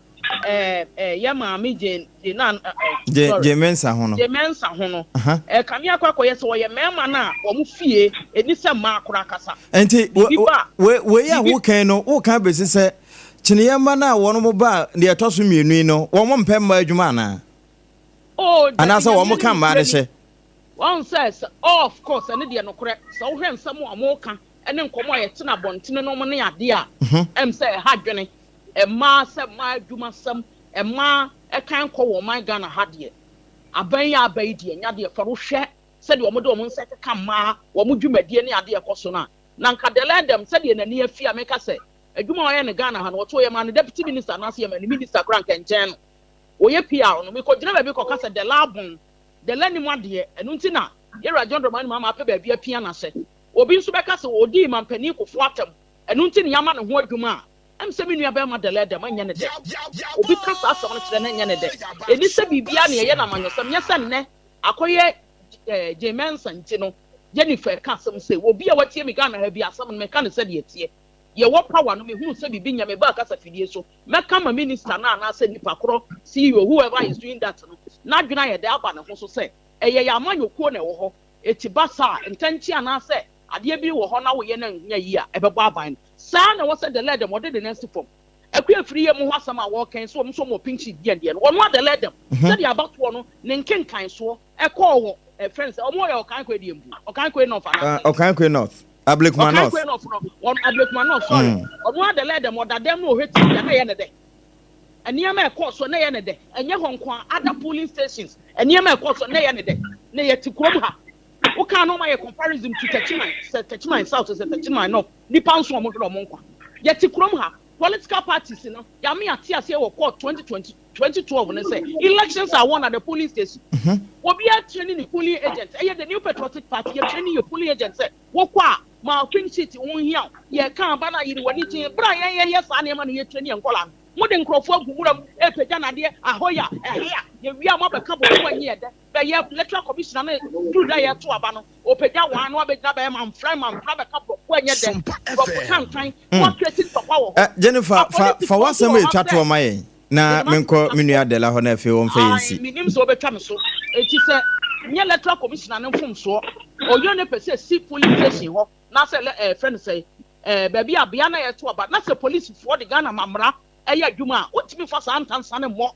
ɛɛ ɛɛ yɛ maame Jane Jane na Gye sorry, Gye Mensa ho no. Jane Mensa ho no, kame akɔ akɔyɛ sɛ wɔyɛ mmarima no a wɔn fie ɛni sɛ mmaa koraa kasa. Nti Biribi ba wei a wokan no, wokan bɛsi sɛ kyiniiɛ mma no a wɔn mo ba deɛ ɛtɔ so mmienu yi no, wɔn mpɛ mmaa adwuma anaa? Oh, dabi, Anaasɛ Nyame wɔn ka ne mmaa no nokorɛ ni. hyɛ? Wɔn sɛ oh, of course, ɛne deɛ nokorɛ sɛ wohwɛ nsɛm a wɔka ɛne nkɔmɔ a yɛtena abɔntene no ne adeɛ a sɛ ɛha dwene mmaa sɛ mmaa adwumasɛm mmaa ɛkan kɔ wɔ ɔman Ghana ha deɛ, aban yi aba yi deɛ nya deɛ fa wohwɛ sɛdeɛ wɔn de wɔn nsa keka mmaa wɔn dwumadie ne adeɛ kɔ so no a, na nka dɛlɛdɛm sɛdeɛ n'ani afi a meka sɛ adwuma a ɔyɛ no Ghana ha no, wɔto yɛ maa no deputy minister anaasɛ yɛ maa no minister koraa nkɛnkyɛn no wɔyɛ PR no, mekɔgyina baabi kɔka sɛ dɛlɛ abɔn dɛlɛ nim adeɛ. Ɛno nti na yɛwura John Dramani Mahama apɛ baabi apia n'ahyɛ. Obi nso bɛka sɛ odii mampanin Kofo atam, ɛno nti ne yɛama ne ho adwuma a sɛ me nua bɛrima dɛlɛ dɛm ɛnyɛ ne dɛ. Obi ka saa asɛm no kyerɛ no, ɛnyɛ ne dɛ. Ɛni sɛ biribiara ne ɛyɛ n'amanyɔsɛm nyɛ sɛ nnɛ akɔyɛ Jane Mensa nti no Jennifer ka asɛm sɛ obi a watie me Ghana ha bi asɛm no, meka ne sɛdeɛ teɛ. Yɛwɔ power no, mehunu sɛ biribi nyɛ me ba kasa fidie so, mɛka ma minister no anaasɛ nipa korɔ, CEO, whoever is doing that no, n'adwene ayɛ dɛ aba ne ho so sɛ ɛyɛ yɛ amanyɔkuo na ɛwɔ hɔ. Eti ba saa ntɛnkye anaasɛ adeɛ bi wɔ hɔ na woyɛ no nya yi a ɛbɛbɔ aban no saa na ɛwɔ sɛ dɛlɛ dɛm ɔde de nan si fam. Akua firi yɛ mu ho asɛm a wɔɔkɛn so wɔn nso wɔn pink sheet deɛ deɛ no wɔn adɛlɛ dɛm sɛdeɛ abatoɔ no ne nkenkan soɔ ɛkɔɔ wɔ ɛfrɛ no sɛ wɔn yɛ Ɔkankoe deɛ mbu Ɔkankoe North anaasɛ Ɔkankoe North, Ablekuma North. Ɔkankoe North no, wɔn Ablekuma North, sorry. Ɔno adɛlɛ dɛm ɔda dɛm na ɔhwɛ TV a na ɛyɛ ne dɛ. Nneɛma a ɛkɔɔ so na ɛyɛ no dɛ. Ɛnyɛ hɔ nko ara, other polling stations, nneɛma a ɛkɔɔ so na ɛyɛ no dɛ. Na yɛte kurom ha. Wokaa na wɔayɛ comparison to Techiman, sɛ Techiman South, sɛ Techiman North, nnipa nso a wɔhwere wɔn nkwa. Yɛte kurom ha, political parties no, yɛame ate aseɛ wɔ court 2020, 2012 no sɛ elections are won at the polling station. Obiara training ne polling agent. Ɛyɛ the New Patriotic Party, yɛ training yɛ polling agent sɛ wokɔ a ma pink sheet ho nhia wo. Yɛka aba no a yere w'ani gye. Berɛ a yɛn yɛyɛ saa nneɛma no yɛ training yɛn nkɔlaa no. Mode nkurɔfoɔ agu nwura mu repagya nnadeɛ, ahɔya, ɛhea, yɛwie a moabɛka borɔfo a ɛnyɛ yɛ dɛ, bɛyɛ electoral commissioner no duru da yɛto aba no, ɔpagya wɔn ano abɛgyina bɛyɛ mamfra mamfra bɛka borɔfo a ɛnyɛ dɛ, borɔfo tantan, na wɔakreti ntɔkwa wɔ hɔ. Jennifer, fa Apolisifoɔ fa nso wɔ w'asɛm a hɔ ɛtwa sɛ toɔ ma yɛn na mede m'asɛm menkɔ atwa me toɔ. nua Adela hɔ na afei ɔmfa yɛn Ae, nsi. menim sɛ wobɛtwa me so. Enti sɛ nyɛ electoral commissioner no mfomsoɔ, ɔyɛ ne pɛ sɛ si polling station hɔ, na sɛ lɛ ɛɛ frɛ no sɛn ɛɛ baabi a bea na yɛto aba na sɛ polisifoɔ de Ghana ma mmara ɛyɛ adwuma a wontumi nfa saa ntansa no mmɔ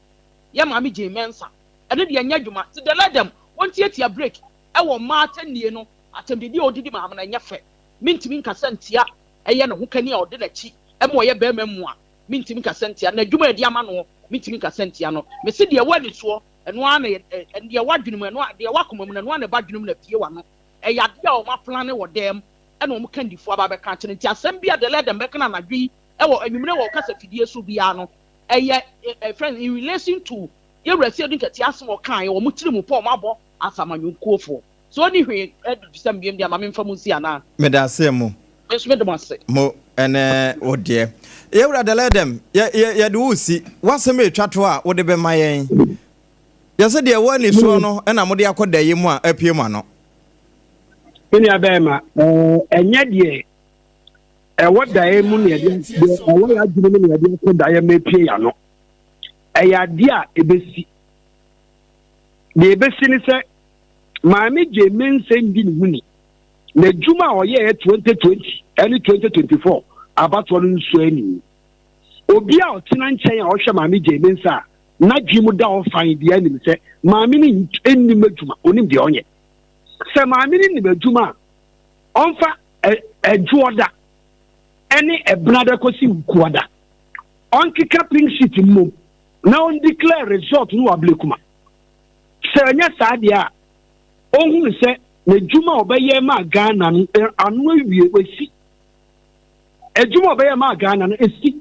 yɛ maame Jane Mensah ɛno deɛ ɛnyɛ adwuma nti the let them wɔntiatia break ɛwɔ mmaa atɛnnie no atɛmdidi a ɔdidi maame no ɛnyɛ fɛ mentumi nkasa ntia ɛyɛ ne ho kani a ɔde n'akyi ɛma ɔyɛ bɛrima mu a mentumi nkasa ntia na adwuma a yɛde ama no mentumi nkasa ntia no mese deɛ ɛwɔ anisoɔ ɛno ara na ɛ deɛ ɛwɔ adwene mu ɛno deɛ ɛwɔ akoma mu no ɛno ara na ɛba adwene mu na pie w'ano Ɛyɛ adeɛ a wɔn aplane wɔ dɛm ɛna wɔn kandifoɔ aba abɛka akyerɛ nti asɛm bi a The Leden bɛka no anadwo yi ɛwɔ anwummerɛ wɔ ɔkasa fidie so biara no ɛyɛ ɛfrɛ no in relation to Yɛwura Seidu Nketia asɛm a ɔkaeɛ wɔn tiri mu pɔ wɔn abɔ as amanyɔnkuofoɔ so ɔnni hwee bisa me biom deɛ ma memfa mu nsi anaa? Medaase mo. Me nso meda mo ase. Mo ɛne wo deɛ. Yɛwura The Ledem, yɛ yɛ yɛde wo resi. W'asɛm a ɛtwa toɔ a wode bɛma yɛn. Yɛ sɛ deɛ ɛwɔ anisoɔ no na mode akɔ da yi mu a apue mo ano. Me nua bɛrima, ɛnyɛ deɛ ɛwɔ daeɛ mu na yɛde deɛ ɛwɔ yɛ adwene mu na yɛde akɔ daeɛ mu apue yɛ ano. Ɛyɛ adeɛ a ɛbɛsi. Deɛ ɛbɛsi ne sɛ maame gye me nsɛ ndi ne ho ni. N'adwuma a ɔyɛɛ 2020 ɛne 2024 abatoɔ no nso ani. Obi a ɔtena nkyɛn a ɔhwɛ maame gye me nsa a n'adwene mu da hɔ fann biara nim sɛ maame no nnim adwuma, onim deɛ ɔnyɛ. Sɛ maame no nim adwuma a, ɔmfa ɛdwoɔda ne ɛbenada kɔsi wukuada, ɔnkeka pink sheet mmom na ɔndeclare result no wɔ Ablekuma. Sɛ ɛnyɛ saa deɛ a, ɔhunu sɛ n'adwuma a ɔbɛyɛ maa Ghana no ano awie, wasi. Adwuma a ɔbɛyɛ maa Ghana no, ɛsi.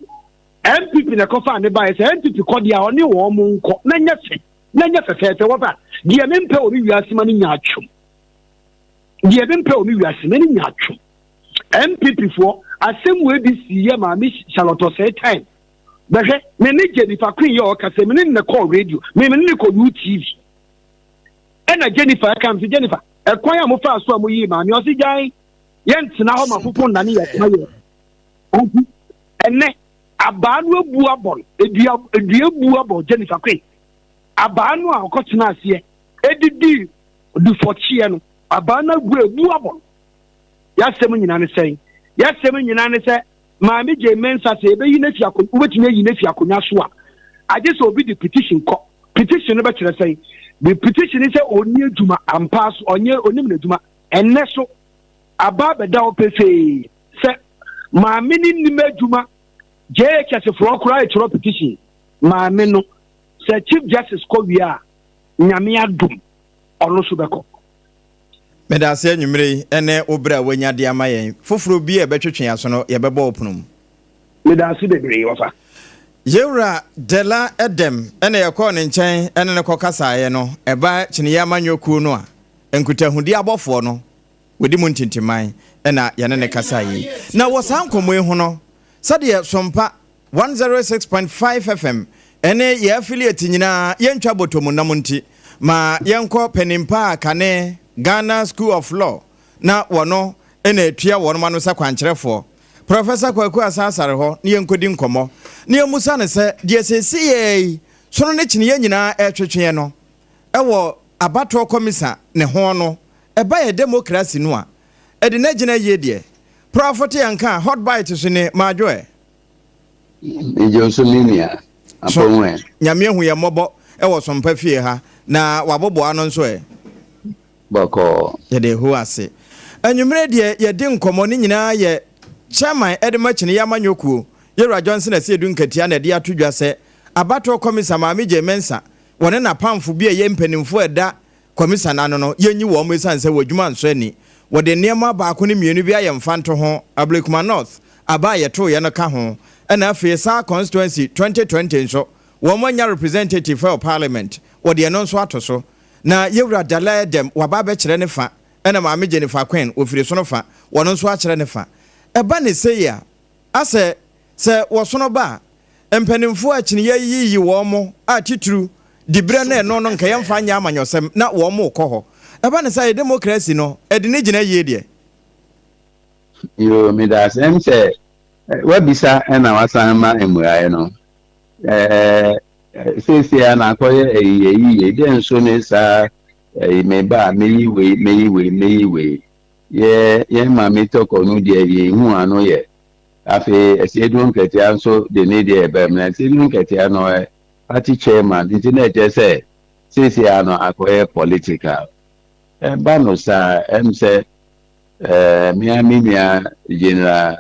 NPP na ɛkɔfaa ne baeɛ sɛ NPP kɔ deɛ a ɔne wɔn mo nkɔ na nyɛ fɛ na nyɛ fɛfɛɛfɛ wɔfa deɛ mempɛ wɔ me wiase ma no nya atwom deɛ mempɛ wɔ me wiase ma no nya atwom NPP foɔ asɛm wei bi si yɛ maame Charlotte Osei time bɛhwɛ me ne Jennifer Queen yɛ ɔka sɛ me ne ne kɔɔ radio me me ne ne kɔ UTV ɛna Jennifer ɛka m sɛ Jennifer ɛkwan a mofaa so a moyii maame ɔse gyae yɛntena hɔ ma fofo nnane yɛ yɛ Nti ɛnɛ abaa no abu abɔ no, edua edua abu abɔ Jennifer Quinn. Abaa no a ɔkɔtena aseɛ edidi dufɔkyeɛ no, abaa no agu ebu abɔ no. Yɛasɛm nyinaa ne sɛn? Yɛasɛm nyinaa ne sɛ Maame Jane Mensah sɛ yɛbɛyi no afi akonnwa, wobɛtumi ayi no afi akonnwa so a, agye sɛ obi de petition kɔ. Petition no bɛkyerɛ sɛn? The petition ne sɛ ɔnni adwuma ampa so, ɔnyɛ onim n'adwuma. Ɛnnɛ so aba abɛda hɔ pefee sɛ maame no nnim adwuma. JHS foɔ koraa ɛtwerɛ petition maame no sɛ Chief Justice kɔ wie a Nyame adom ɔno nso bɛkɔ. Meda ase anwummere yi ne wo bere a woanya de ama yɛn. Foforo bi a ɛbɛtwetwe yɛn aso no, yɛbɛbɔ wo pono mu. Meda ase bebree, wɔfa. Yewura Dela Edem na yɛkɔɔ ne nkyɛn ne no kɔkasaeɛ no, ɛba Kyiniiɛ Amanyɔ Kuo no a, nkutahudi abɔfoɔ no, Wɔdi mu ntintimman na yɛne no kasaeɛ yi. Na wɔ saa nkɔmmɔ yi ho no, sɛdeɛ Sompa 106.5 FM ne yɛn affiliate nyinaa yɛntwa bɔtɔ mu nam nti, ma yɛnkɔ panin pa a kane Ghana School of Law na wɔno na ɛtua wɔnom ano sɛ kwankyerɛfoɔ, Professor Kwaku Asah-Asare hɔ na yɛnkɔdi nkɔmmɔ na yɛmmusa no sɛ deɛ seesei yi sono ne kyeneɛ nyinaa ɛretwetweɛ no wɔ abatoɔ kɔmisa ne ho no ɛba yɛ demokrasi no a, ɛde no agyina yie deɛ. Prɔfo te yɛn nka a, hot bite so nie, Madwo ɛ. Megye nso me nua, So apɔn ɛ. Nyame ahu yɛn mmɔbɔ wɔ Sompa fie ha, na waboboa ano nso ɛ? Bɔkɔɔ. Yɛda Yehowa ase. Anwummere deɛ yɛdi nkɔmmɔ no nyinaa yɛ Chairman de ma Kyiniiɛ Amanyɔ Kuo, Yɛwura Johnson Asiedu Nkatia na ɛde ato dwa sɛ. Abatoɔ Kɔmisa Maame Jane Mensah, wɔne n'apamfo bi a ɛyɛ mpanimfoɔ a ɛda Kɔmisa no ano no, yɛnyi wɔn esiane sɛ wɔn adwuma nsɔ ani. Wɔde nneɛma baako ne mmienu bi ayɛ mfantoho, Ablekuma North aba a yɛtoeɛ no ka ho, ɛna afei Saa Constituency 2020 nso, wɔn anya representative wɔ Parliament, wɔde ɛno nso ato so. Na Yɛwura Dalai Edem waba abɛkyerɛ ne fa, ɛna Maame Jennifer Quinn wɔfiri Sono fa, wɔn nso akyerɛ ne fa. Ɛba ne sei a, asɛ sɛ wɔsono ba a, mpanimfoɔ a kyiniiɛ yiyi wɔn a titiriw diberɛ no ɛno no nka yɛmfa nyɛ amanyɔsɛm na wɔn rekɔ hɔ. Ɛba ne saa yɛ demokrasi no ɛde ne gyina yie deɛ. Yoo, meda ase. Ɛm sɛ wabisa ɛna wasan ma mmuaeɛ no. Ɛɛ seesei a na akɔyɛ ɛyi ɛyi yei deɛ nso ne saa ɛyi meba a meyi wei meyi wei meyi wei. Yɛ yɛn maame tɔkɔ no deɛ yɛn hu ano yɛ. Afei Asiedu Nketia nso de ne deɛ ɛbaa mu. Na Asiedu Nketia no ɔyɛ party chairman nti na ɛkyerɛ sɛ seesei ara no akɔyɛ political. Ɛba no saa a, ɛm sɛ ɛɛ me ara me nua General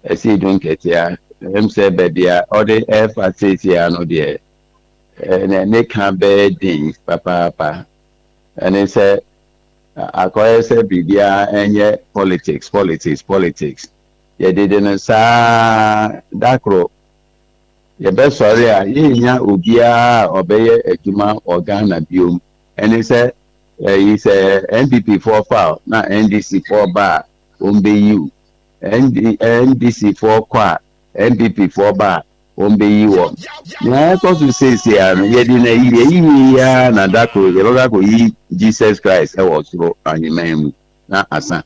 Asiedu Nketia, ɛm sɛ baabi a ɔde ɛrefa seesei ara no deɛ ɛɛ ne ka bɛyɛ den papaapa. Ɛne sɛ akɔyɛ sɛ biribiara ɛnyɛ politics, politics, politics. Yɛdede no saa ara, da koro yɛbɛsɔre a yɛnnya obiara a ɔbɛyɛ adwuma wɔ Ghana biom. Ɛne sɛ ɛyi sɛ NPP foɔ fa na NDC foɔ ba a wɔn bɛyi wo. ND, NDC foɔ kɔ a NPP foɔ ba a wɔn bɛyi wɔ. Nea ɛkɔ so seesei ara no yɛde no ayi yɛyi yi ara na da koro yɛbɛkɔ akɔyi Jesus Christ wɔ soro ahemman mu na asa.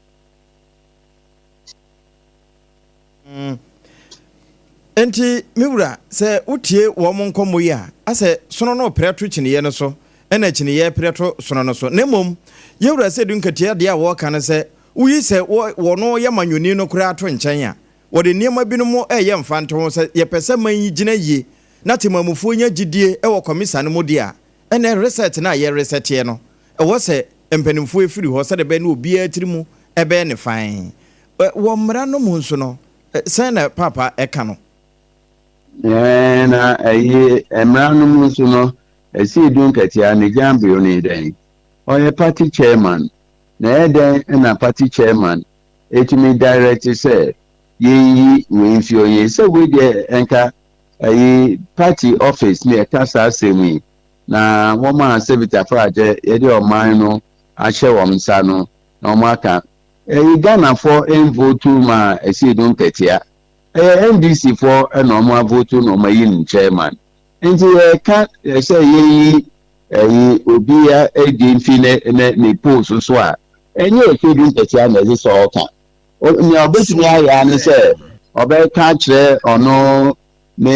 Enti, me wura, sɛ wotie wɔn nkɔmmɔ yi a, asɛ sono no reprɛ to kyiniiɛ no so, ɛna kyiniiɛ reprɛ to sono no so. Na mmom, yɛn wura Seidu Nketia deɛ a wɔreka ne sɛ, woyi sɛ wɔn yɛ manyɔni no koraa to nkyɛn a, wɔde nneɛma binom reyɛ mfantoho. Sɛ yɛpɛ sɛ man yi gyina yie na temanmufoɔ nya gyidie wɔ kɔmisa no mu deɛ a, ɛnɛ reset no a yɛresɛteɛ no, ɛwɔ sɛ mpanimfoɔ firi hɔ sɛdeɛ ɛbɛyɛ na obiara tiri mu bɛyɛ no fann. Wɔ mmara no mu nso no, sɛn na Paapa ka no? Ɛɛ, na ɛyi mmara no mu nso no, ɛsii du nkatia ne gyambeo ne dɛn? Ɔyɛ party chairman. Na ɛyɛ dɛn na party chairman ɛtumi direct sɛ yɛnyi wei mfi hɔ yɛn sɛ wei deɛ ɛnka ɛyi party office ne ɛka saa asɛm yi na wɔn a Senator Afragye yɛde ɔman no ahyɛ wɔn nsa no na wɔn aka Ɛyi Ghanafoɔ nvotu ma Asiedu Nketia. Ɛyɛ NDC foɔ na ɔmo avotu na ɔmo ayi no chairman. Nti yɛka sɛ yɛyi ɛyi obi adi mfi ne ne ne post so a, ɛnyɛ Asiedu Nketia na ɛsɛ sɛ ɔka. Nea ɔbɛtumi ayɛ ara ne sɛ ɔbɛka akyerɛ ɔno ne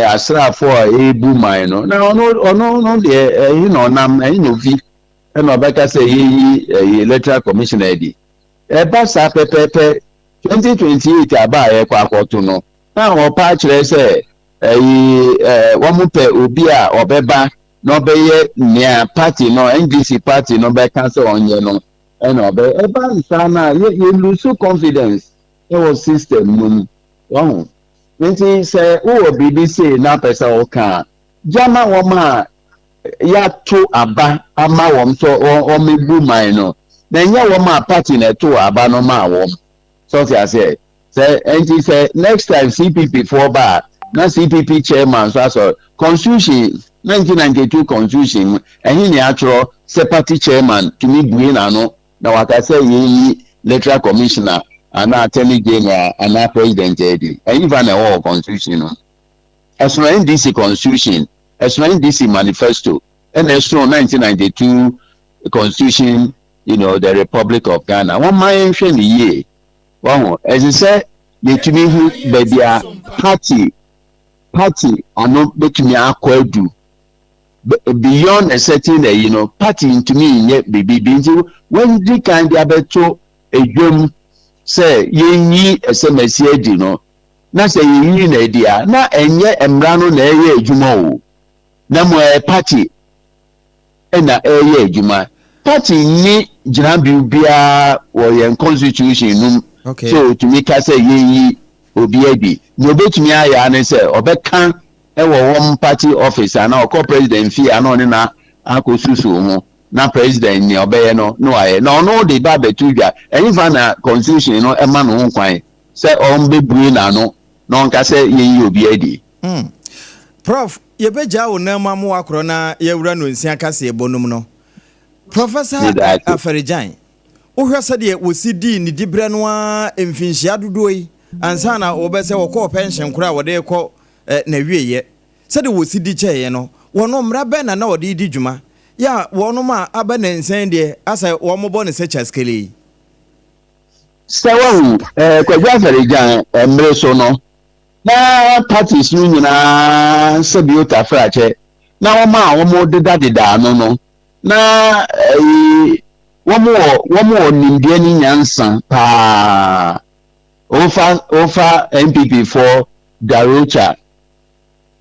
asraafoɔ a ɛrebu man no. Na ɔno ɔno no deɛ ɛhe na ɔnam, ɛhe na ofi. Ɛna ɔbɛka sɛ yɛnyi ɛyi electoral commissioner adi. Ɛba saa pɛpɛɛpɛ 2028 aba a yɛkɔ akɔto no na ɔpa akyerɛ sɛ ɛyi ɛɛ wɔn pɛ obi a ɔbɛba na ɔbɛyɛ nea party no NDC party no bɛka sɛ ɔnyɛ no ɛna ɔbɛyɛ. Ɛba nsaa no a yɛ yɛ lose confidence ɛwɔ system no mu wɔho. Nti sɛ wowɔ biribi sei na apɛ sɛ woka a gyama wɔn a yɛato aba ama wɔn sɛ wɔmmɛbu man no, na ɛnyɛ wɔn a party na ɛtoo aba no maa wɔn. Sɛ ɔte aseɛ? Sɛ ɛnti sɛ next time CPP foɔ ba a, na CPP chairman nso asɔre. Constitution, 1992 constitution mu, ɛhe na yɛatwerɛ sɛ party chairman tumi bue n'ano na waka sɛ yɛnyi electoral commissioner anaa attorney general anaa president adi? Ɛhefa na ɛwɔ wɔ constitution no mu? Ɛsono NDC constitution, ɛsono NDC manifesto, ɛna ɛsono 1992 constitution, you know, the Republic of Ghana. Wɔn mma yɛnhwɛ no yie. Wɔho, ɛsɛ sɛ yɛtumi hu baabi a party party ano bɛtumi akɔ adu beyond a certain ayi no, party ntumi nyɛ biribi bi nti wɔdi kan de abɛto edwam sɛ yɛnyi ɛsɛmɛsi adi no. Na sɛ yɛyi no adi a, na ɛnyɛ mmara no na ɛreyɛ adwuma o, na mmom ɛyɛ party na ɛreyɛ adwuma. Party nni gyinabea biara wɔ yɛn constitution no mu sɛ ɔtumi ka sɛ yɛnyi obi adi. Nea ɔbɛtumi ayɛ ara ne sɛ ɔbɛka wɔ wɔn party office anaa ɔkɔ president fie a na ɔne no akɔsusuw ho na president nea ɔbɛyɛ no na wayɛ na ɔno de ba abɛto dwa. Ɛhefa na constitution no ma no ho kwan sɛ ɔmbɛbue n'ano na ɔnka sɛ yɛnyi obi adi? Hmm. Prof, yɛbɛgyaa wo nan mu amoa korɔ na yɛawura nonsia kaseɛbɔ no mu no. Professor Meda ase. Afari-Gyan, wohwɛ sɛdeɛ wɔsi dii ne diberɛ no ara mfinhyia dodoɔ yi ansa na wɔbɛ sɛ wɔkɔɔ pɛnhyen koraa a wɔde rekɔ n'awieɛ, sɛdeɛ wɔsi di kyɛeɛ no, wɔn mmara bɛn na na wɔde redi dwuma? Yɛ a wɔnom a aba nnansa yi deɛ asɛ wɔbɔ no sɛ kyaskele yi. Sɛ wahu, Kwadwo Afari-Gyan mmere so no, na parties no nyinaa sɛbio tafrakyɛ na wɔn a wɔdedadeda ano no, na ɛyi wɔn wɔ wɔn wɔ nimdeɛ ne nyansa paa. Wofa wofa NPP foɔ Darocha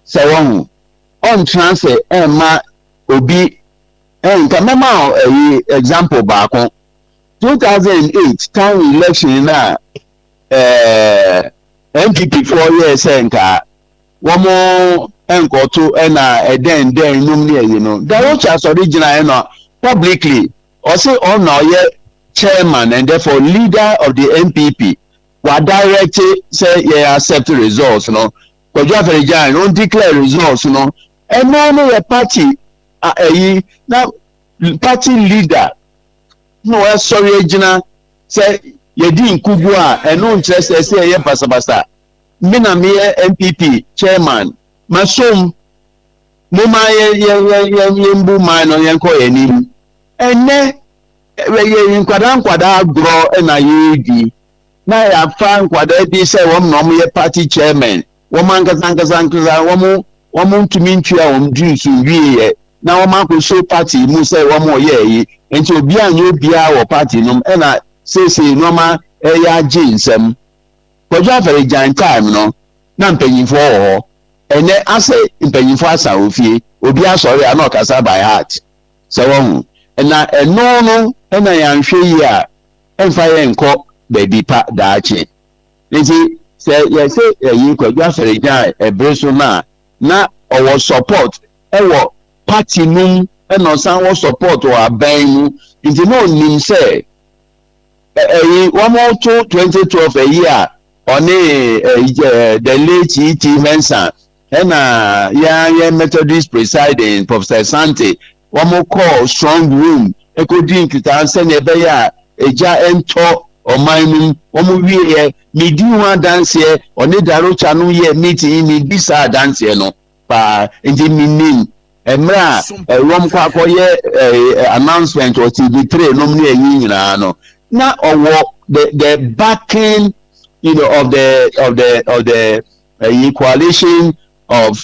sɛ wahu, ɔntena ase ɛmma obi ɛnka. Mɛma wo ɛyi example baako. 2008 town election no a ɛɛ NPP foɔ yɛɛ sɛ nka wɔn nkɔto ɛna ɛdɛn dɛn nom ne ɛyi no, Darocha sɔre gyinaeɛ no publicly, ɔse ɔno na ɔyɛ chairman and therefore leader of the NPP, wa direct sɛ yɛn accept results no. Kwadwo Afari-Gyan no declare results no. Ɛno no yɛ party ɛyi na party leader na wasɔre agyina sɛ yɛdi nkugu a, ɛno nkyerɛ sɛ sɛ ɛyɛ basabasa. Me na meyɛ NPP chairman, masom mo ma yɛ yɛ yɛ yɛ yɛmbu man no, yɛnkɔ yɛn anim. Ɛnɛ yɛ nkwadaa nkwadaa agorɔ na yɛredi na yɛafa nkwadaa bi sɛ wɔn na wɔyɛ party chairman. Wɔn ankasa ankasa ankasa wɔn ntumi ntua wɔn dues nwieɛ na wɔn akɔso party mu sɛ wɔn yɛ yi. Nti obiara nyɛ obiara wɔ party no mu. Ɛna seesei nneɛma ɛyɛ agye nsɛm. Kwadwo Afari-Gyan time no na mpanyinfoɔ wɔ hɔ. Ɛnɛ asɛ mpanyinfoɔ asa wɔ fie, obi asɔre a na ɔkasa by heart sɛ wɔn na ɛno no ɛna yɛanhwɛ yie a, ɛmfa yɛn nkɔ baabi pa daakye. Nti sɛ yɛsɛ ɛyi Kwadwo Afari-Gyan ɛbere so no a, na ɔwɔ support ɛwɔ party no mu, ɛna ɔsan wɔ support wɔ aban mu. Nti na onim sɛ ɛyi wɔn to 2012 ɛyi a ɔne ɛyi the late E.T. Mensah ɛna yɛn yɛn Methodist presiding Professor Sante, wɔn kɔɔ strong room ɛkɔdi nkitaa sɛnea ɛbɛyɛ a egya ɛntɔ ɔman no mu. Wɔn wieɛ, medi ho adanseɛ. Ɔne Darocha no yɛ meeting yi, medi saa adanseɛ no paa. Nti menim mmerɛ a ɛwɔm kɔ akɔyɛ ɛɛ announcement wɔ TV3 nom ne ɛyi nyinaa no, na ɔwɔ the backing of the coalition of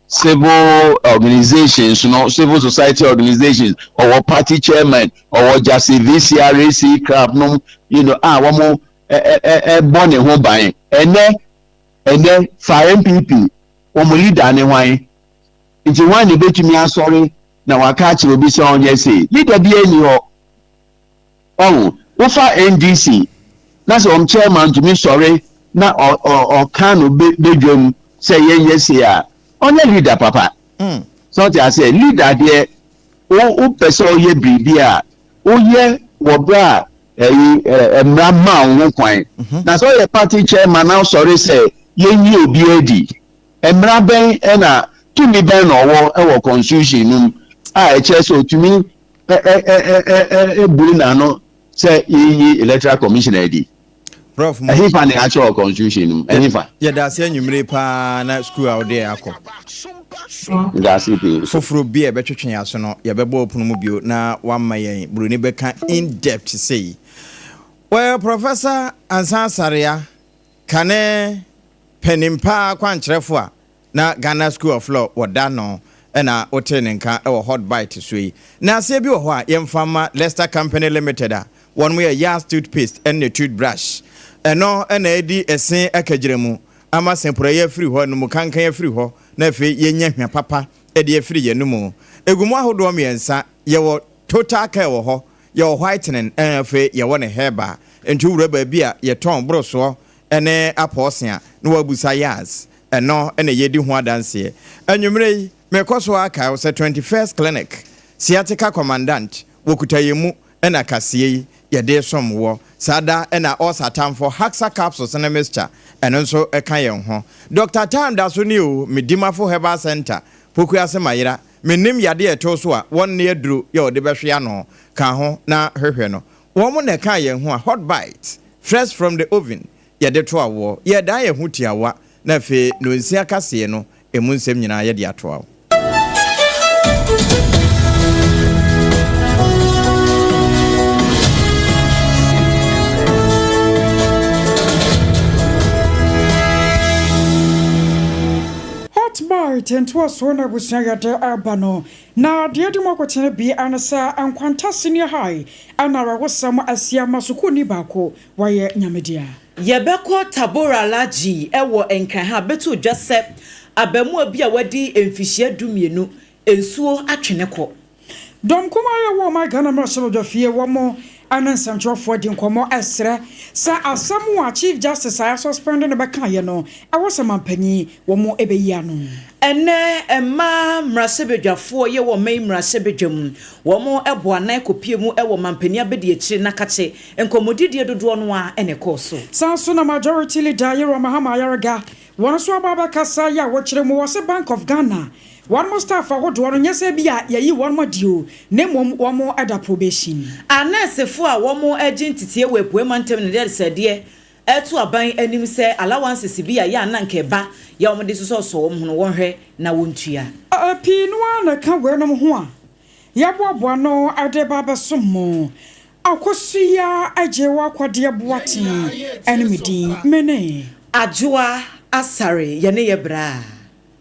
civil organizations no, civil society organizations. Ɔwɔ party chairman, ɔwɔ jasi VCRAC crap nom a wɔn ɛbɔ ne ho ban. Ɛnɛ fa NPP wɔn leader ne hwan? Nti hwan na ebetumi asɔre na waka akyerɛ obi sɛ ɔnyɛ se leader bi ani hɔ? Ɔho wofa NDC na sɛ wɔn chairman tumi sɔre na ɔ ɔ ɔka no bedwam sɛ yɛnyɛ se a, ɔnyɛ leader papa. Sɛ ɔte aseɛ, leader deɛ, wo wopɛ sɛ ɔyɛ biribi a, woyɛ wɔ berɛ a ɛyi mmara maa wo ho kwan. Na sɛ ɔyɛ party chairman na ɔsɔre sɛ yɛnyi obi adi, mmara bɛn ɛna tumi bɛn na ɔwɔ ɛwɔ constitution no mu a ɛkyerɛ sɛ otumi ɛ ɛ ɛ ɛ ɛ ebue n'ano sɛ yɛnyi electoral commissioner adi? Prof mo. Ɛhefa na yɛakyerɛ wɔ constitution no mu? Ɛhefa? Yɛda ase anwummere paa na sukuu a wode akɔ. Yɛda ase pii. Foforɔ bi a ɛbɛtwetwe yɛn aso no, yɛbɛbɔ ɔpono mu bio na wama yɛn buroni bɛka in depth sei. Wɔyɛ Professor Ansa Asarea, kane panin paa kwankyerɛfo a na Ghana School of Law wɔda no, ɛna wotee ne nka wɔ Hot Bite so yi. Na aseɛ bi wɔ hɔ a yɛmfa ma Leicester Company Limited a wɔn yɛ Yas toothpaste ne toothbrush. Ɛno ɛna ɛdi ɛse akagyina mu ama sɛpurayɛ afiri hɔ, anum kankan afiri hɔ, na afei yɛnya hwa papa de afiri yɛn mu. Egu mu ahodoɔ mmiɛnsa: yɛwɔ Total Care wɔ hɔ, yɛwɔ whitening, ɛna afei yɛwɔ ne herbal. Nti wowura baabi a yɛtɔn borosoɔ. ne apɔɔse a, na woabusa Yaz. Ɛno na yɛredi ho adanseɛ. Anwummerɛ yi, merekɔ so ara akae wo sɛ 21st Clinic, Sciatica Commandant, wɔkuta yɛn mu na kaseɛ yi yɛde resom woɔ. Saa da na Ɔs atamfo Haxa Capsules ne Mixture, ɛno nso ka yɛn ho. Doctor Time da so nie o, me Dimafo Herbal Centre, Pokuase Mayera, mennim yadeɛ a ɛto so a wɔnne aduro yɛ ɔde bɛhwe ano, ka ho na hwehwɛ no. Wɔn na ɛkaa yɛn ho a Hot Bites, fresh from the oven, yɛde to awoɔ. Yɛredan yɛn ho tiawa na afei nnɔnsia kaseɛ no ɛmu nsɛm nyinaa yɛde atoa wo. Hot Bite ntoasoɔ na abusua yɛde reba no, na deɛ adi mu akotene bi ne sɛ Nkwanta Senior High na awerɛhosɛm asi ama sukuuni baako wayɛ Nyame dea. Yɛbɛkɔ Tabora Alhaji wɔ Nkran ha bɛto dwa sɛ abaamua bi a wadi mfihyia dumienu nsuo atwe ne kɔ. Dɔm kumaa yi a ɛwɔ ɔman Ghana mmarahyɛbadwafie wɔn ne nsɛmtwerɛfoɔ adi nkɔmmɔ ɛsrɛ sɛ asɛm a Chief Justice a yɛasɔspɛnde no bɛkaeɛ no ɛwɔ sɛ manpanin wɔn bɛyi ano. Ɛnnɛ mmaa mmarahyɛbadwafoɔ yɛ wɔ ɔman yi mmarahyɛbadwa mu wɔn bɔ anan kɔpie mu wɔ manpanin abadiakyire nakakye Nkɔmmɔdidie dodoɔ no ara na ɛkɔɔ so. Saa nso na Majority Leader Yerua Mahama Ayariga wɔn nso aba abɛkasa yi a wɔkyerɛ mu wɔse Bank of Ghana wɔnom staff ahodoɔ no nyɛ sɛ ebia yɛayi wɔnom adi o na mmom wɔn da probation. Anɛɛsefoɔ a wɔregye nteteɛ wɔ Apuei Mantam no de adesrɛdeɛ reto aban anim sɛ allowances bi a ɛyɛ a na anka ɛba yɛ a wɔde sosɔsosɔ wɔn ho no wɔnhwɛ na wɔntua. Pii no ara na ɛka weinom ho a yɛaboaboa ano de reba abɛsom mo. Akosua Agyewa Kwadeɛ Boateng ne me din. Me ne. Adwoa Asare yɛ ne yɛ braa.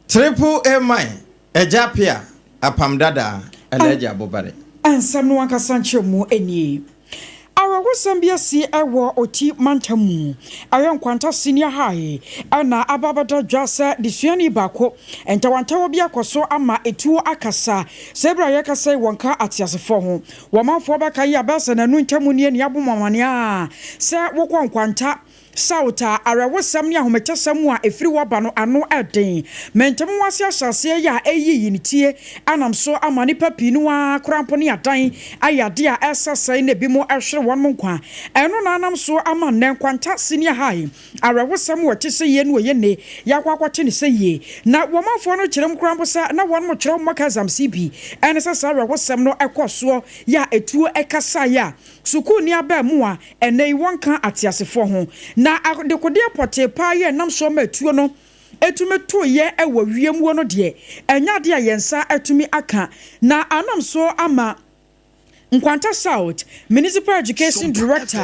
Triple A man, Agya Appiah, Apam Dadaa, Alhaji Abubare. Nsɛm no ankasa nkyerɛmu nie. Awerɛhosɛm bi asi wɔ Oti mantam mu. Ɛyɛ Nkwanta Senior High na aba abɛda dwa sɛ desuani baako ntawantawa bi akɔ so ama etuo akasa. Sɛ bere a yɛrekasa yi wɔnka ateasefoɔ ho. Wɔ manfoɔ bɛka yi a bɛyɛ sɛ nnanu ntam nie nea abom amanneɛ a sɛ wokɔ Nkwanta South a, awerɛhosɛm ne ahometesɛm a ɛfiri hɔ ba no ano yɛ den. Mentemehoase ahyɛaseɛ yi a ɛreyiyi ne tie anam so ama nnipa pii no ara koraa mpo ne adan ayɛ adeɛ a ɛresɛesɛe na ebinom rehwere wɔn nkwa. Ɛno na anam so ama nnɛ Nkwanta Senior High awerɛhosɛm wɔ ɛte sɛ yie ne ɔyɛ nne yɛakɔ akɔte no sɛ yie. Na wɔn manfoɔ no kyerɛ mu koraa mpo sɛ na wɔn kyerɛw mock exams yi bi ne sɛ saa awerɛhosɛm no kɔɔ soɔ yɛ a etuo kasaeɛ a sukuuni abaamuwa Ɛnnɛ yi wɔnka ateasefoɔ ho. Na adekodeɛ pɔtee paa yi a ɛnam soɔ ma atuo no tumi toeɛ wɔ wiem hɔ no deɛ, ɛnyɛ adeɛ a yɛn nsa atumi aka. Na anam so ama Nkwanta South Municipal Education Director,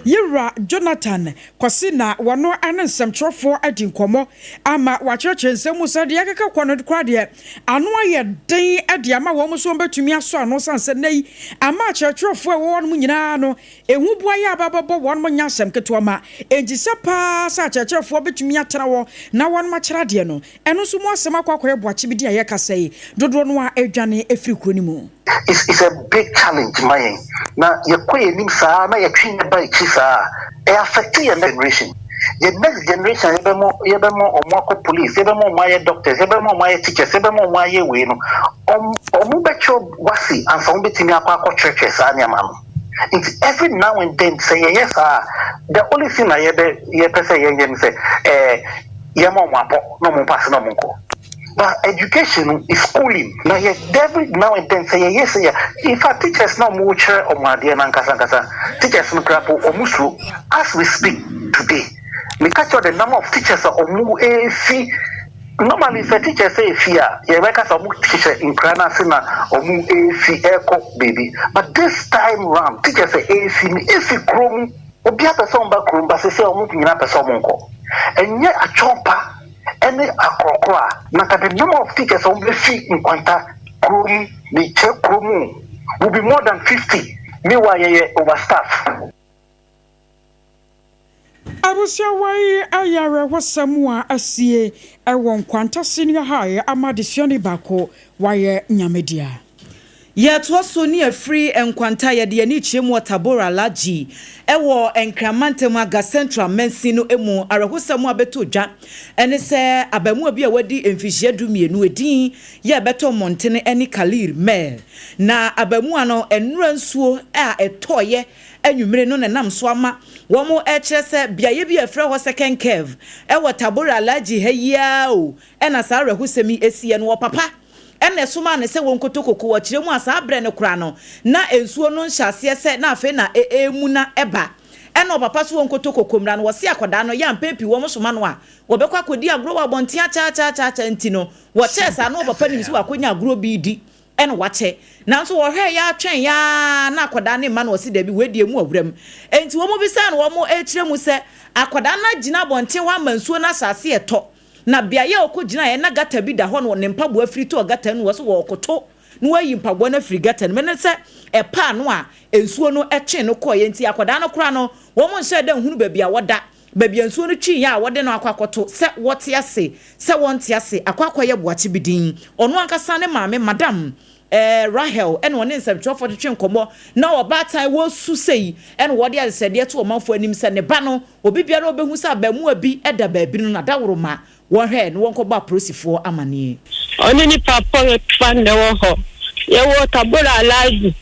Yewura Jonathan Kwasi na wɔno ne nsɛmtwerɛfoɔ adi nkɔmmɔ ama wɔakyerɛkyerɛ nsɛm mu sɛ deɛ ɛkeka kɔ no koraa deɛ ano ayɛ den de ama wɔn nso wɔbɛtumi asɔ ano sane sɛ nnɛ yi ama akyerɛkyerɛfoɔ a ɛwɔ hɔnom nyinaa no Ehu boayɛ a aba abɛbɔ wɔn nyɛ asɛm ketewa ma enti sɛ paa sɛ akyerɛkyerɛfoɔ bɛtumi atena hɔ na wɔnom akyerɛ adeɛ no, ɛno nso mu asɛm akɔ akɔyɛ boakye bi din a yɛrekasa yi, dodoɔ no ara redwane afiri kuro no mu. It's it's a big challenge ma yɛn na yɛkɔ yɛn anim saa na yɛtwe yɛn ba akyi saa a, ɛ affect yɛn next generation. Yɛn next generation a yɛbɛma yɛbɛma wɔn akɔ police, yɛbɛma wɔn ayɛ doctors, yɛbɛma wɔn ayɛ teachers, yɛbɛma wɔn ayɛ wei no, wɔn wɔn bɛkyerɛ wasi ansa wɔn bɛtumi akɔ akɔkyerɛkyerɛ saa nneɛma no. Nti every now and then sɛ yɛyɛ saa a, the only thing na yɛbɛ yɛpɛ sɛ yɛyɛ ne sɛ ɛɛ yɛma wɔn apɔ na wɔn pass na wɔn nkɔ. But education no is schooling na yɛ every now and then sɛ yɛyɛ sɛ yɛ in fact teachers na wɔn kyerɛ wɔn adeɛ no ankasa ankasa teachers no koraa po wɔn suro as we speak today meka kyerɛ the number of teachers a wɔn efi Normally sɛ teachers efi a yɛbɛka sɛ ɔmo hyehyɛ nkura no ase na ɔmo efi ɛkɔ baabi but this time round teachers efi no efi kuro mu obiara pɛ sɛ ɔmo ba kurom but sesei ɔmo nyinaa pɛ sɛ ɔmo nkɔ ɛnyɛ atwɔnpa ɛne akorɔkorɔ a na nka the number of teachers a ɔmo bɛfi nkwanta kuro mu mekyerɛ kuro mu will be more than 50 meanwhile yɛyɛ overstaff. Abusua wei yɛ awerɛhosɛm a asie wɔ Nkwanta Senior High ama adesuani baako wayɛ Nyame dea. Yɛtoa so ne afiri Nkwanta yɛde yɛn ani kyerɛ mu wɔ Tabora Alhaji wɔ Nkran mantam Aga Central mansin no mu. Awerɛhosɛm a abɛtɔ dwa ne sɛ abaamua bi a wadi mfirihyia 12 edin yɛ ɛbɛtɔ mmɔntene ne Khalil Mer. Na abaamua no nnora nsuo a ɛtɔeɛ anwummere no na ɛnam so ama wɔrekyerɛ sɛ beaeɛ bi a yɛfrɛ hɔ Second Curve wɔ Tabora Alhaji ha yi ara o na saa awerɛhosɛm yi siiɛ no. Ɔpapa na ɛsomaa no sɛ wɔnkɔtɔ koko. Wɔkyerɛ mu a, saa berɛ no koraa no, na nsuo no nhyɛ aseɛ sɛ na afei na ɛremuna ba. Ɛna ɔpapa so wɔnkɔtɔ koko mmra no, wɔse akwadaa no, yɛ a mpɛn pii wɔsoma no a, wɔbɛkɔ akɔdi agorɔ wɔ abɔnten akyɛ-akyɛ-akyɛ-akyɛ nti no, wɔkyɛɛ saa na ɔpapa nim sɛ wakɔnya agorɔ bi redi ɛna wakyɛ. Nanso wɔhwɛeɛ ara twɛneeɛ ara na akwadaa no mma no, wɔse dabi, wei deɛ ɛmu awura mu. Enti wɔbisaa no, wɔkyerɛ mu sɛ akwadaa no agyina abɔnten hɔ ama nsuo no ahyɛ aseɛ retɔ. Na beaeɛ a ɔkɔgyinaeɛ na gata bi da hɔ na ne mpaboa firi tɔɔ gata no mu, ɔse ɔrekoto na wayi mpaboa no afiri gata no mu, ɛne sɛ ɛpaa no a nsuo no twee no kɔeɛ nti akwadaa no koraa no wɔn nhyɛɛ da nhunu baabi a ɔda, baabi a nsuo no tweeɛ a wɔde no akɔ akɔto, sɛ wɔte ase sɛ wɔnte ase, akɔ akɔyɛ boakye bi din. Ɔno ankasa ne maame Madam eh, Rahel na ɔne nsɛmtwerɛfoɔ twetwe nkɔmmɔ na ɔbaatan wɔresu sei na wɔde adesrɛdeɛ to ɔmanfoɔ anim sɛ ne ba no, obi biara a ɔbɛhu sɛ abaamua bi da baabi no n'adaworoma wɔnhwɛ na wɔnkɔbɔ apolisifoɔ amaneɛ. Ɔne ne papa fa na ɛwɔ hɔ. Yɛwɔ Tabora Alhaji.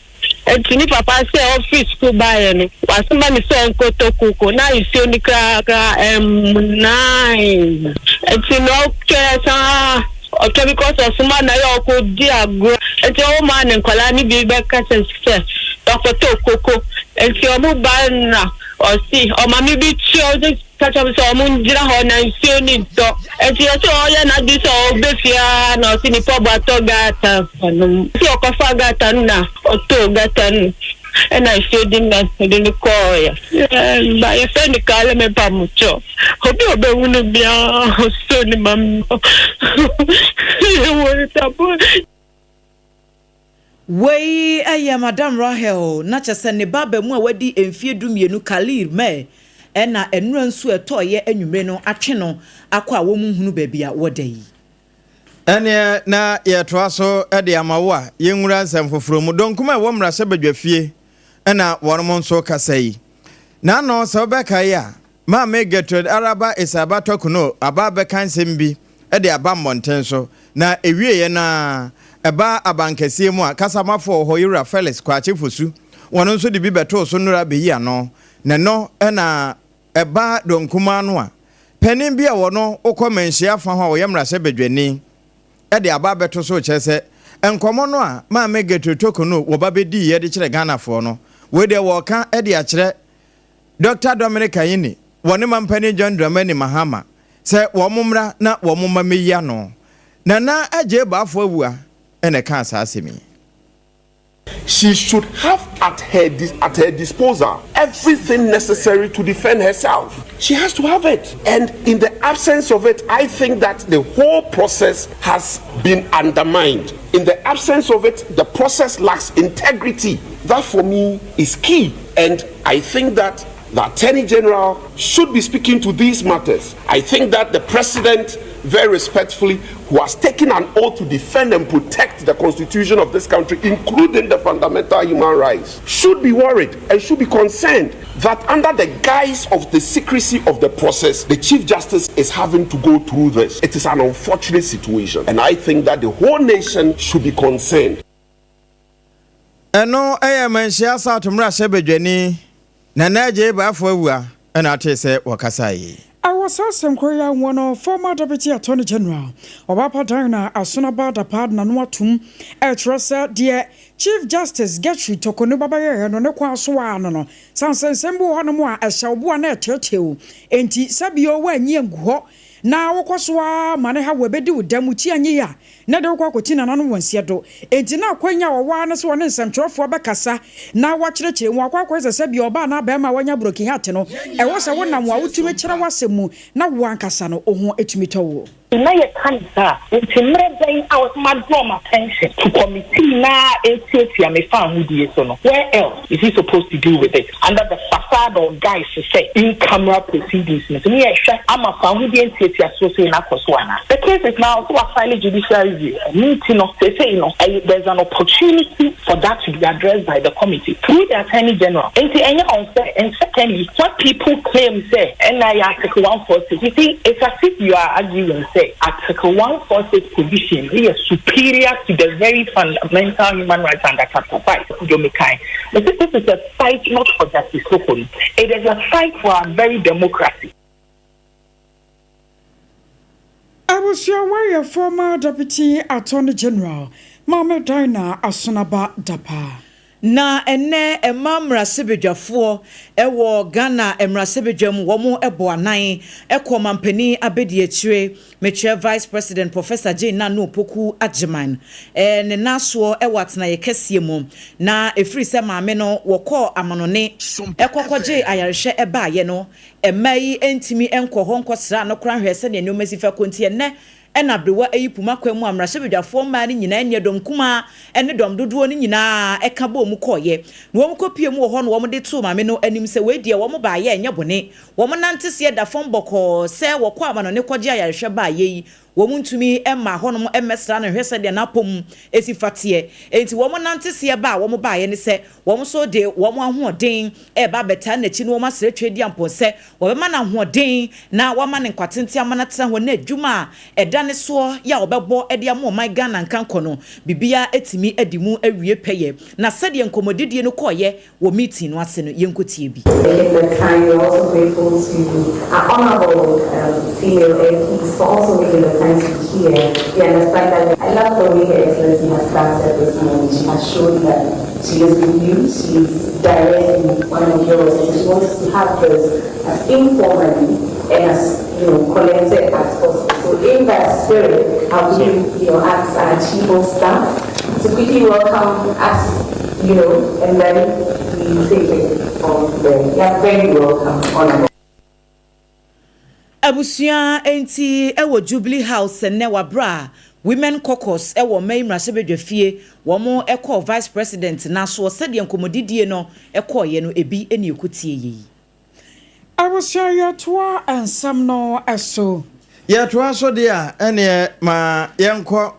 Enti ne papa sɛ ɔfiri sukuu baeɛ no, wasoma no sɛ ɔnkɔtɔ koko na nsuo no koraa koraa ɛmmunae. Enti na ɔtwɛn saa, ɔtwɛn because ɔsoma no ayɛ ɔkɔdi agorɔ. Enti ɔmaa ne nkwadaa no bi bɛka kyerɛ sɛ wakɔtɔ koko. Enti wɔn ba na ɔse ɔmaame bi kyerɛ Ka kyerɛ wɔn sɛ wɔngyina hɔ na nsuo no ntɔ. Enti ɔse ɔyɛ n'adwene sɛ ɔbɛ fie ara na ɔse ne pɔbɔ atɔ gata no mu. Ɔse ɔkɔfaa gata no na ɔtoo gata no mu ɛna nsuo de no de no kɔɔeɛ. Ba yɛfrɛ no Kaale mepamokyɛw obi a ɔbɛhu no biara ɔsɔ ne ma me yɛwɔ no tabo. Wei yɛ Madam Rahel, na kyerɛ sɛ ne ba abamu a wadi mfeɛ 12, Khalil Mer, na nnora nsuo a ɛtɔeɛ anwummere no atwe no akɔ a wɔnhunu baabi a wɔda yi. Ɛnneɛ na yɛtoa so de ama wo a, yɛnwura nsɛm foforɔ mu. Donkum a ɛwɔ mmarahyɛbadwafie na wɔnom nso kasa yi. N'ano, sɛ wobɛkae a, Maame Gertrude Araba Esaaba Torkonoo aba abɛka nsɛm bi de aba mmɔnten so, na ɛwieeɛ no ara, ɛbaa abankɛseɛ mu a kasamafoɔ wɔ hɔ, Yewura Felix Kwakye Fosu, wɔn nso de bi bɛtoo so nnora bɛyi ano, na ɛno na ɛbaa Donkumaa no a panin bi a ɔno wokɔ Manhyia fa hɔ a ɔyɛ mmarahyɛbadwani de aba abɛto so rekyerɛ sɛ nkɔmmɔ no a Maame Gertrude Torkonoo wɔba bɛdiiɛ de kyerɛ Ghanafoɔ no, wei deɛ wɔreka de akyerɛ Dɔkta Dominic Ayine wɔ ne mampanin John Dramani Mahama sɛ wɔn mmra na wɔn mma mmeyi ano. Nana Adjei Bafo Awuah na ɛkaa saa asɛm yi. She should have at her at her disposal everything necessary to defend herself. She has to have it. And in the absence of it, I think that the whole process has been undermined. In the absence of it, the process lacks integrity. That for me is key. And I think that the Attorney General should be speaking to these matters. I think that the President, very respectfully, who has taken an oath to defend and protect the Constitution of this country, including the fundamental human rights, should be worried and should be concerned that under the guise of the secrecy of the process, the Chief Justice is having to go through this. It is an unfortunate situation, and I think that the whole nation should be concerned. Ɛno yɛ Manhyia South mmarahyɛbadwani Nana Adjei Bafo Awuah na atee sɛ wɔkasae yi. Wɔ saa asɛm koro yi ara ho no, former Deputy Attorney General, Ɔbaapa Diana Asonaba Dapaah de n'ano atom rekyerɛ sɛ deɛ Chief Justice Gertrude Torkornoo ba bɛyɛeɛ no ne kwan so ara no no, sane sɛ nsɛm bi wɔ hɔnom a ɛhyɛ wo bo a na ɛteetee wo, enti sɛ bio woanyi angu hɔ na wokɔ so ara ma no ha wo a ɛbɛdi wo dɛm, wo ti anyɛ yie a na ɛde wo kɔ akɔti nananom wɔn nseɛ do. Enti na akwanya a ɔwɔ ara ne sɛ ɔne nsɛmtwerɛfoɔ bɛkasa na wakyerɛkyerɛ mu. Wakɔ akɔyɛ sɛ sɛdeɛ ɔbaa anaa barima a wanya broken heart no, ɛwɔ sɛ wonam a wotumi kyerɛ w'asɛm mu na wo ankasa no wo ho tumi tɔ wo. Na yɛka no saa a, nti mmerɛ bɛn a wɔsɛ ma draw m'attention to committee no a ɛretuatua me faahodie so no, where else is he supposed to do with it under the facade or guise sɛ in camera proceedings no so ne yɛhwɛ ama faahodie ntiatiasoɔ sei no akɔ so anaa? The case is now sɛ wa file judicial review. awie. Ɛno nti no, seesei no, ɛyɛ there's an opportunity for that to be addressed by the committee through the Attorney General. Nti ɛnyɛ unfair. And secondly, what people claim sɛ ɛna ɛyɛ Article 146, you see, it's as if you are arguing sɛ Article 146 provision no yɛ superior to the very fundamental human rights under Chapter 5. Kojo mekae, mese this is a fight not for Justice Sokonu, it is a fight for our very democracy. Abusua wei yɛ former Deputy Attorney General Maame Dinah Asonaba Dapaah. Na ɛnnɛ mmaa mmarahyɛbadwafoɔ wɔ Ghana mmarahyɛbadwam wɔn bɔ anan kɔ ɔmanpanin abadiakyire, mekyerɛ Vice President Professor Jane Nana Opoku Agyemang ne nan soɔ wɔ atenaeɛ kɛseɛ mu. Na ɛfiri sɛ maame no wɔkɔɔ amanɔne kɔ kɔgyee ayarehwɛ baeɛ no, mmaa yi ntumi nkɔ hɔ nkɔsraa no koraa nhwɛɛ sɛdeɛ nneɛma si fa kɔ nti ɛnnɛ Ɛna aberewa yi puma kwan mu a mmarahyɛbadwafoɔ mmaa no nyinaa nni dɔm kumaa ne dɔm dodoɔ no nyinaa ka bɔɔ mu kɔeɛ. Na wɔn kɔpue mu wɔ hɔ na wɔn de too maame no anim sɛ wei deɛ wɔn baeɛ ɛnyɛ bɔne. Wɔn nanteseɛ da fam bɔkɔɔ sɛ wɔkɔ amanɔne kɔgye ayarehwɛ baeɛ yi wɔn ntumi mmaa hɔnom mmɛsra no nhwɛ sɛdeɛ n'apɔ mu si fa teɛ. Enti wɔn nanteseɛ ba a wɔn baeɛ ne sɛ wɔn nso de wɔn ahoɔden reba abɛtaa n'akyi na wɔn asrɛ Tweaduampɔn sɛ Wɔbɛma no ahoɔden na wɔama no nkwatenten ama no atena hɔ na adwuma a ɛda ne soɔ yɛ a ɔbɛbɔ de ama ɔman Ghana nkankɔ no, biribiara atumi adi mu awie pɛyɛ. Na sɛdeɛ nkɔmmɔdidie no kɔeɛ wɔ meeting no ase no, yɛnkɔtie bi. Taking the time, we're also grateful to our honourable female MPs for also making the time to be here. We understand that I love the way Her Excellency has started this morning. She has shown that she is with you, she is directly one of yours, and she wants to have this as informally and as you know connected as possible. So in that spirit, I'll give you know ask our chief of staff to quickly welcome us, you know, and then we take it from there. You are very welcome, Honorable. Abusua nti wɔ Jubilee House nnɛ wɔ aberɛ a Women Caucus wɔ ɔman yi mmarahyɛbadwafie wɔn kɔɔ Vice President n'asoɔ sɛdeɛ nkɔmmɔdidie no kɔeɛ no ebi ne ɛkɔtie yei. Abusua yɛtoa nsɛm no so. Yɛtoa so deɛ a, ɛneɛ ma yɛnkɔ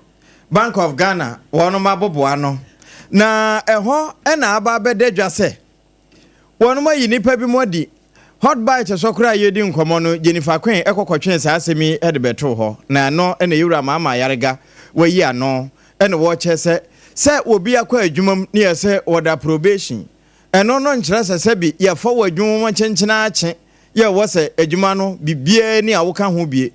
Bank of Ghana wɔnom aboboano na ɛhɔ na aba abɛda dwa sɛ Wɔnom ayi nnipa binom adi. Hot Bite so koraa a yɛredi nkɔmmɔ no, Jennifer Quinn kɔ kɔtwee saa asɛm yi de bɛtoo hɔ, na ɛno na Yewura Maama Ayariga wayi ano na wɔrekyerɛ sɛ, sɛ obi akɔ adwuma mu na yɛsɛ wɔda probation, ɛno no nkyerɛ sɛ sɛbi yɛfa wo adwuma mu kyenkyen ara kye yɛ wɔ sɛ adwuma no biribiara ni a woka ho bie.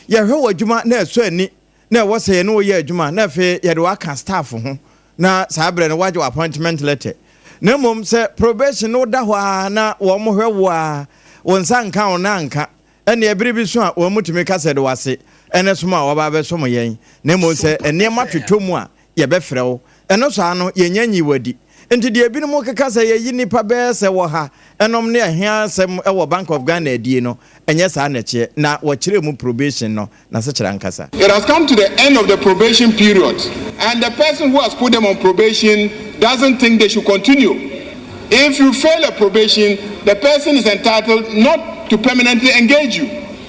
Yɛhwɛ w'adwuma na ɛsɔ ani na ɛwɔ sɛ yɛne wo yɛ adwuma na afei yɛde wo aka staff ho na saa berɛ no woagye wo appointment letter. Na mmom sɛ probation no woda hɔ ara na wɔn hwɛ wo ara, wo nsa nka wo nan nka, ɛnneɛ bere bi so a wɔn tumi ka sɛ de wo ase ne som a wɔaba abɛsom yɛn. Na mmom sɛ nneɛma totɔ mu a, yɛbɛfrɛ wo. Ɛno saa no, yɛnnya nyii wo adi. Nti deɛ ebinom keka sɛ yɛyi nnipa bɛyɛ sɛ wɔ ha nom ne ɛhe asɛm wɔ Bank of Ghana adie no, ɛnyɛ saa na ɛteɛ. Na wɔkyerɛɛ mu probation no n'asekyerɛ ankasa. It has come to the end of the probation period and the person who has put them on probation doesn't think they should continue. If you fail a probation, the person is entitled not to permanently engage you.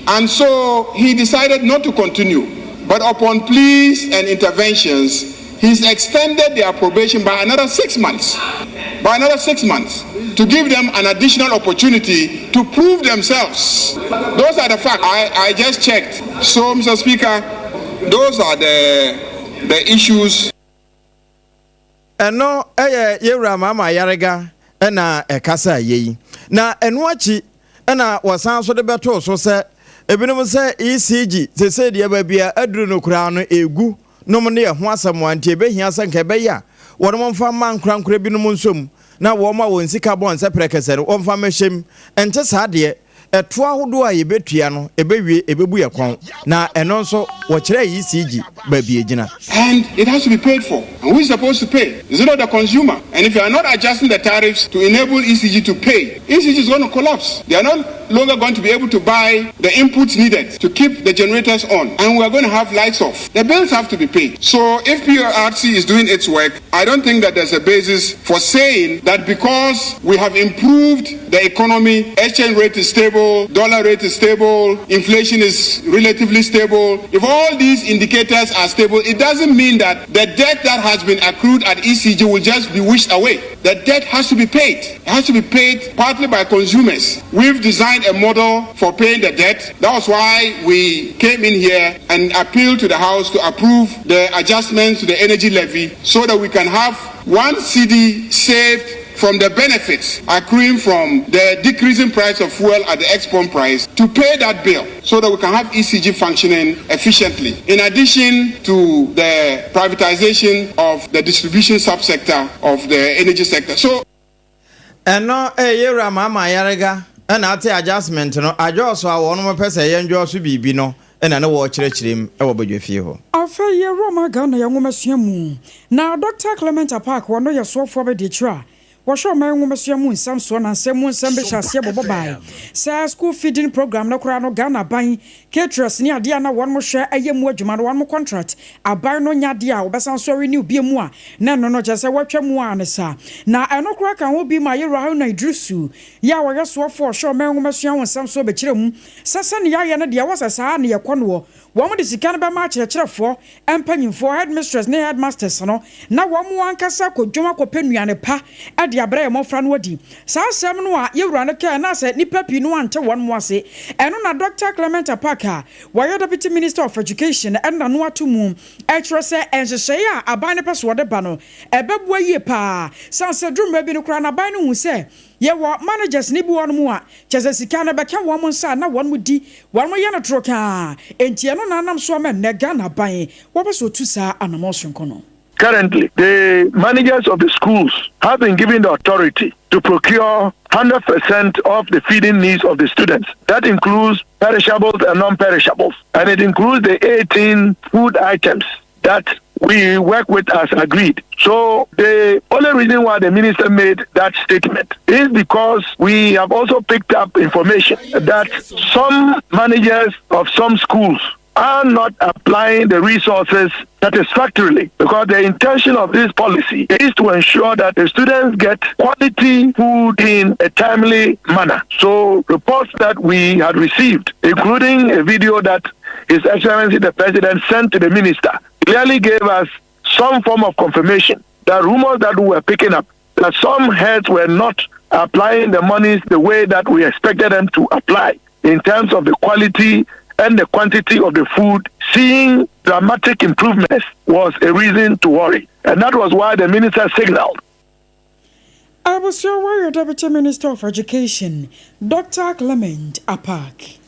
And so he decided not to continue. But upon pleas and interventions, he's extended their probation by another six months. By another six months to give them an additional opportunity to prove themselves. Those are the facts. I, I just checked. So, Mr. Speaker, those are the, the issues. Ɛno yɛ Yɛwura Mahama Ayariga na ɛkasaa yei. Na ɛno akyi na wɔsan nso de bɛtoo so sɛ ebinom sɛ ECG seesei deɛ baabi a aduru no koraa no ɛregu nom ne ɛho asɛm a nti ɛbɛhia sɛ nka ɛbɛyɛ a wɔnom mfa mma ankorankora binom nso mu na wɔn a wɔn sika bɔ nsɛ prɛkɛsɛ no wɔmfa mmɛhyɛ mu. Ɛnte saa deɛ Ɛtoɔ ahodoɔ a yɛbɛtua no, ɛbɛwie, ɛbɛbu yɛn kɔn. Na ɛno nso, wɔkyerɛɛ ECG baabi ɛgyina. And it has to be paid for. And who is supposed to pay? Is it not the consumer? And if you are not adjusting the tariffs to enable ECG to pay, ECG is going to collapse. They are no longer going to be able to buy the inputs needed to keep the generators on. And we are going to have lights off. The bills have to be paid. So if PRC is doing its work, I don't think that there's a basis for saying that because we have improved the economy, exchange rate is stable, dollar rate is stable, inflation is relatively stable. If all these indicators are stable, it doesn't mean that the debt that has been accrued at ECG will just be wished away. The debt has to be paid. It has to be paid partly by consumers. We've designed a model for paying the debt. That was why we came in here and appealed to the House to approve the adjustments to the energy levy so that we can have one cedi saved from the benefits accruing from the decreasing price of fuel at the ex-pump price to pay that bill so that we can have ECG functioning efficiently. In addition to the privatization of the distribution subsector of the energy sector. So Ɛno ɛyɛ Yewura Mahama Ayariga na ate adjustment no adwɔɔso a wɔnom pɛ sɛ yɛndwɔɔso biribi no na ne wɔɔkyerɛkyerɛ mu wɔ badwafie hɔ. Afei yɛwura ma Ghana yɛn nwomasua mu na Dɔkta Clement Apaak wɔno yɛ soɔfoɔ abadiakyire a wɔhwɛ ɔman nwomasua mu nsɛm soɔ na nsɛm mu nsɛm bɛhyɛ aseɛ bobɔ bae sɛ school feeding program no koraa no Ghana aban caterers ne adeɛ a na wɔnom hwɛ ɛyɛ mu adwuma no wɔnom contract aban no nyɛ adeɛ a wɔbɛsan so renew bio mu a na ɛno no kyerɛ sɛ wɔatwa mu a ne saa na ɛno koraa ka ho bi ma Yewura Haruna Iddrisu yɛ a wɔyɛ soɔfoɔ ɔhwɛ ɔman nwomasua ho nsɛm soɔ bɛkyerɛ mu sɛ sɛnea yɛayɛ no deɛ ɛwɔ sɛ saa na yɛkɔ noɔ Wɔde sika no bɛma akyerɛkyerɛfoɔ mpanyimfoɔ, headmistress ne headmasters no, na wɔn ankasa akɔ dwam akɔpɛ nnuane pa de abrɛ yɛn mmɔfra no adi. Saa asɛm no a yɛn wura no kae no asɛ nnipa pii no ante wɔn mo ase. Ɛno na Dɔkta Clement Apaak a wɔyɛ Deputy Minister of Education de n'ano ato mu kyerɛ sɛ nhyehyɛe a aban no pɛ sɛ wɔde ba no, ɛbɛboa yie pa ara. Sane sɛ duru mmerɛ bi no koraa no aban no hu sɛ Yɛwɔ managers no bi wɔ hɔnom a, kyerɛ sɛ sika no bɛka wɔn nsa a na wɔn di, wɔn yɛ no torokaa. Enti ɛno na anam so ama nnɛ Ghana aban wɔpɛ sɛ wɔtu saa anamɔn soronko no. Currently, the managers of the schools have been given the authority to procure 100% of the feeding needs of the students. That includes perishables and non-perishables, and it includes the 18 food items that we work with as agreed. So the only reason why the minister made that statement is because we have also picked up information that some managers of some schools are not applying the resources satisfactorily because the intention of this policy is to ensure that the students get quality food in a timely manner. So reports that we had received, including a video that His Excellency the President sent to the minister, clearly gave us some form of confirmation that rumors that we were picking up that some heads were not applying the monies the way that we expected them to apply in terms of the quality and the quantity of the food, seeing dramatic improvements was a reason to worry. And that was why the minister signaled. Abusua Warrior Deputy Minister of Education, Doctor Clement Apaak.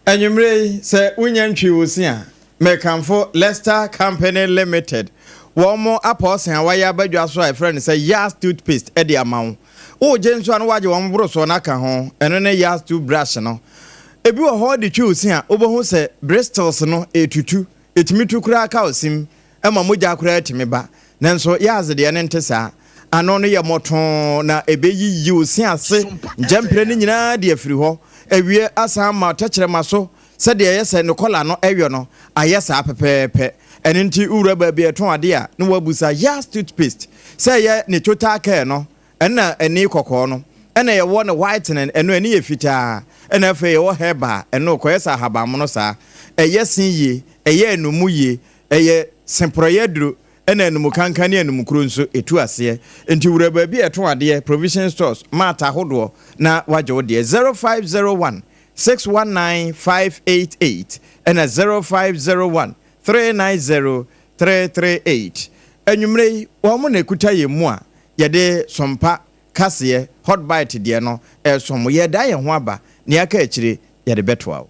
Anwummere yi, sɛ wunya ntwii wo se a, mekamfo Lester Company Limited wɔn apɔɔsen a wɔayɛ aba dwa so a yɛfrɛ no sɛ Yas Toothpaste de ama wo. Woregye nso a na woagye wɔn borosoɔ no aka ho, ɛno ne Yas Toothbrush no. Ebi wɔ hɔ wode twi wo se a, wobɛhu sɛ bristles no retutu, ɛtumi tu koraa ka wo sem ma mogya koraa tumi ba. Nanso Yas deɛ no nte saa. Ano no yɛ mmɔtoo na ɛbɛyiyi wo se ase nkyɛmprɛ no nyinaa de afiri hɔ awie asan ama tɛkyerɛma so sɛdeɛ ɛyɛ sɛ ne kɔla no yɔ no ayɛ saa pɛpɛɛpɛ. Ɛno nti wowura baabi a yɛtɔn adeɛ a na woabusa Yas toothpaste sɛ ɛyɛ ne total care no ɛna ani kɔkɔɔ no ɛna yɛwɔ ne whitening ɛno ani yɛ fitaa ɛna afei yɛwɔ herbal ɛno kɔyɛ sɛ ahabanmono saa ɛyɛ se yie ɛyɛ anomu yie ɛyɛ se porɔeɛ aduro Ɛna anumukanka ne anumukuro nso, ɛtu aseɛ. Enti wura baabi a yɛtɔn adeɛ, provision stores, mart ahodoɔ, na woagye wo deɛ. 0501 619 588 ɛna 0501 390 338. Anwummerɛ yi, wɔn na ɛkuta yɛn mu a yɛde Sompa kaseɛ, Hot Bite deɛ no, resom mo. Yɛredan yɛn ho aba, nea aka akyire, yɛde bɛtoa wo.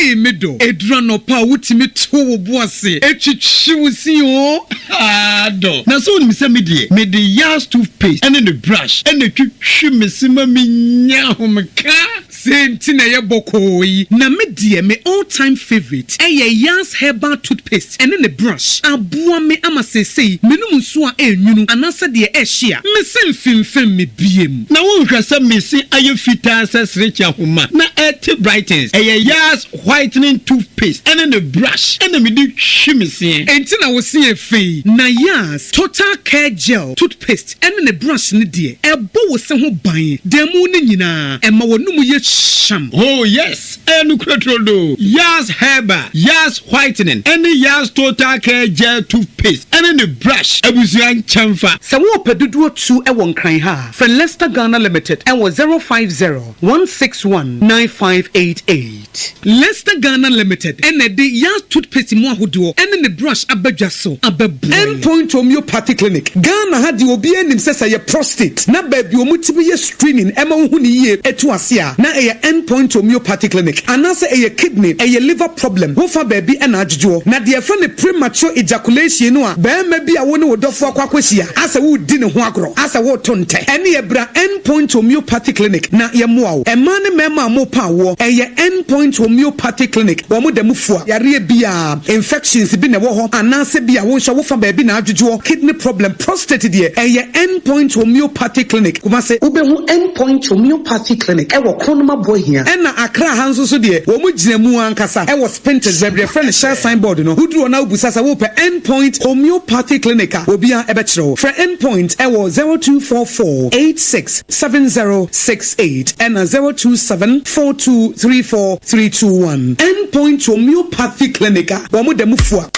Ei me dɔ, ɛduru anɔpa a wotumi to wo bo ase twitwi wo se oo, haa dɔ. Na sɛ wonim sɛ me deɛ, mede Yas toothpaste ne ne brush na ɛtwitwi me se ma menya ahomeka. Sei nti na ɛyɛ bɔkɔɔ yi. Na me deɛ me all time favourite ɛyɛ Yas herbal toothpaste ɛne ne brush. Aboa me ama seesei menom nsuo a ɛnwunu anaasɛ deɛ ɛhye a, me se mfemfem me biem. Na wonhwɛ sɛ me se ayɛ fitaa sɛ serekye ahoma na. ɛte brightens. Ɛyɛ Yaz whitening toothpaste ɛne ne brush ɛna mede twi me seɛ. Enti na wo se yɛ fɛ yi? Na Yaz Total Care Gel toothpaste ɛne ne brush no deɛ, ɛbɔ wo se ho ban da mu no nyinaa, ɛma w'anomu yɛ hyam. Oh yes, ɛyɛ nokorɛ turodoo. Yaz Herbal, Yaz Whitening ɛne Yaz Total Care Gel toothpaste ɛne ne brush abusua nkyɛnfa. Sɛ worepɛ dodoɔ tu wɔ Nkran ha a, frɛ Lester Ghana Limited wɔ 050 161 9588. Lester Ghana Limited na ɛde Yaz toothpaste mu ahodoɔ ne ne brush aba dwa so abɛboa yɛn. End Point Homeopathy Clinic, Ghana ha deɛ obiara nim sɛ sɛ ɛyɛ prostate na baabi a wɔtumi yɛ screening ma wohu no yie to ase a na ɛyɛ End Point Homeopathy Clinic anaasɛ ɛyɛ kidney, ɛyɛ liver problem, wofa baabi na adwodwoɔ. Na deɛ yɛfrɛ no premature ejaculation no a barima bi a wo ne wo dɔfoɔ akɔ akɔhyia asɛ woredi ne ho agorɔ asɛ woreto ntɛ ɛneɛ bra End Point Homeopathy Clinic na yɛmmoa wo. Mmaa ne mmarima a mopɛ awoɔ ɛyɛ End Point Homeopathy Clinic wɔn da mu fua yareɛ biara, infections bi na ɛwɔ hɔ anaasɛ bi a wo nso wofa baabi na adwodwoɔ, kidney problem, prostate deɛ ɛyɛ End Point Homeopathy Clinic, Kumasi. Wobɛhu End Point Homeopathy Clinic wɔ Kronum Aboahia. Ɛna Accra ha nso so deɛ wɔn gyina mu ankasa wɔ Spintex baabi yɛfrɛ no Shell sign board no, woduru hɔ na wobisa sɛ wopɛ End Point Homeopathy Clinic a obiara bɛkyerɛ wo. Frɛ End Point wɔ 0244 86 7068 ɛna 027 42 34 321. End Point Homeopathy Clinic a wɔn da mu fua.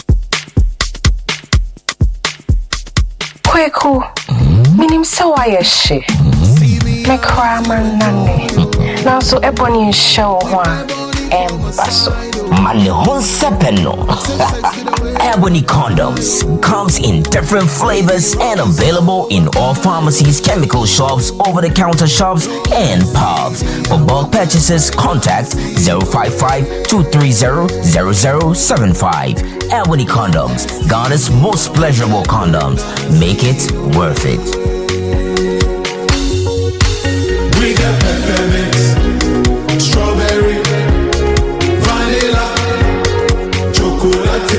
Kweku, menim sɛ woayɛ hye. Me koraa mannane. Nanso ɛbɔ ne nhyɛ wo ho a, ɛmba so. Ma ne ho nsɛpɛ no. Ebony condoms comes in different flavors and available in all pharmacies, chemical shops, over-the-counter shops, and pubs. For bulk purchases, contact 055 230 0075. Ebony condoms, Ghana's most pleasurable condoms. Make it worth it. We got peppermint, strawberry, vanilla, chocolate.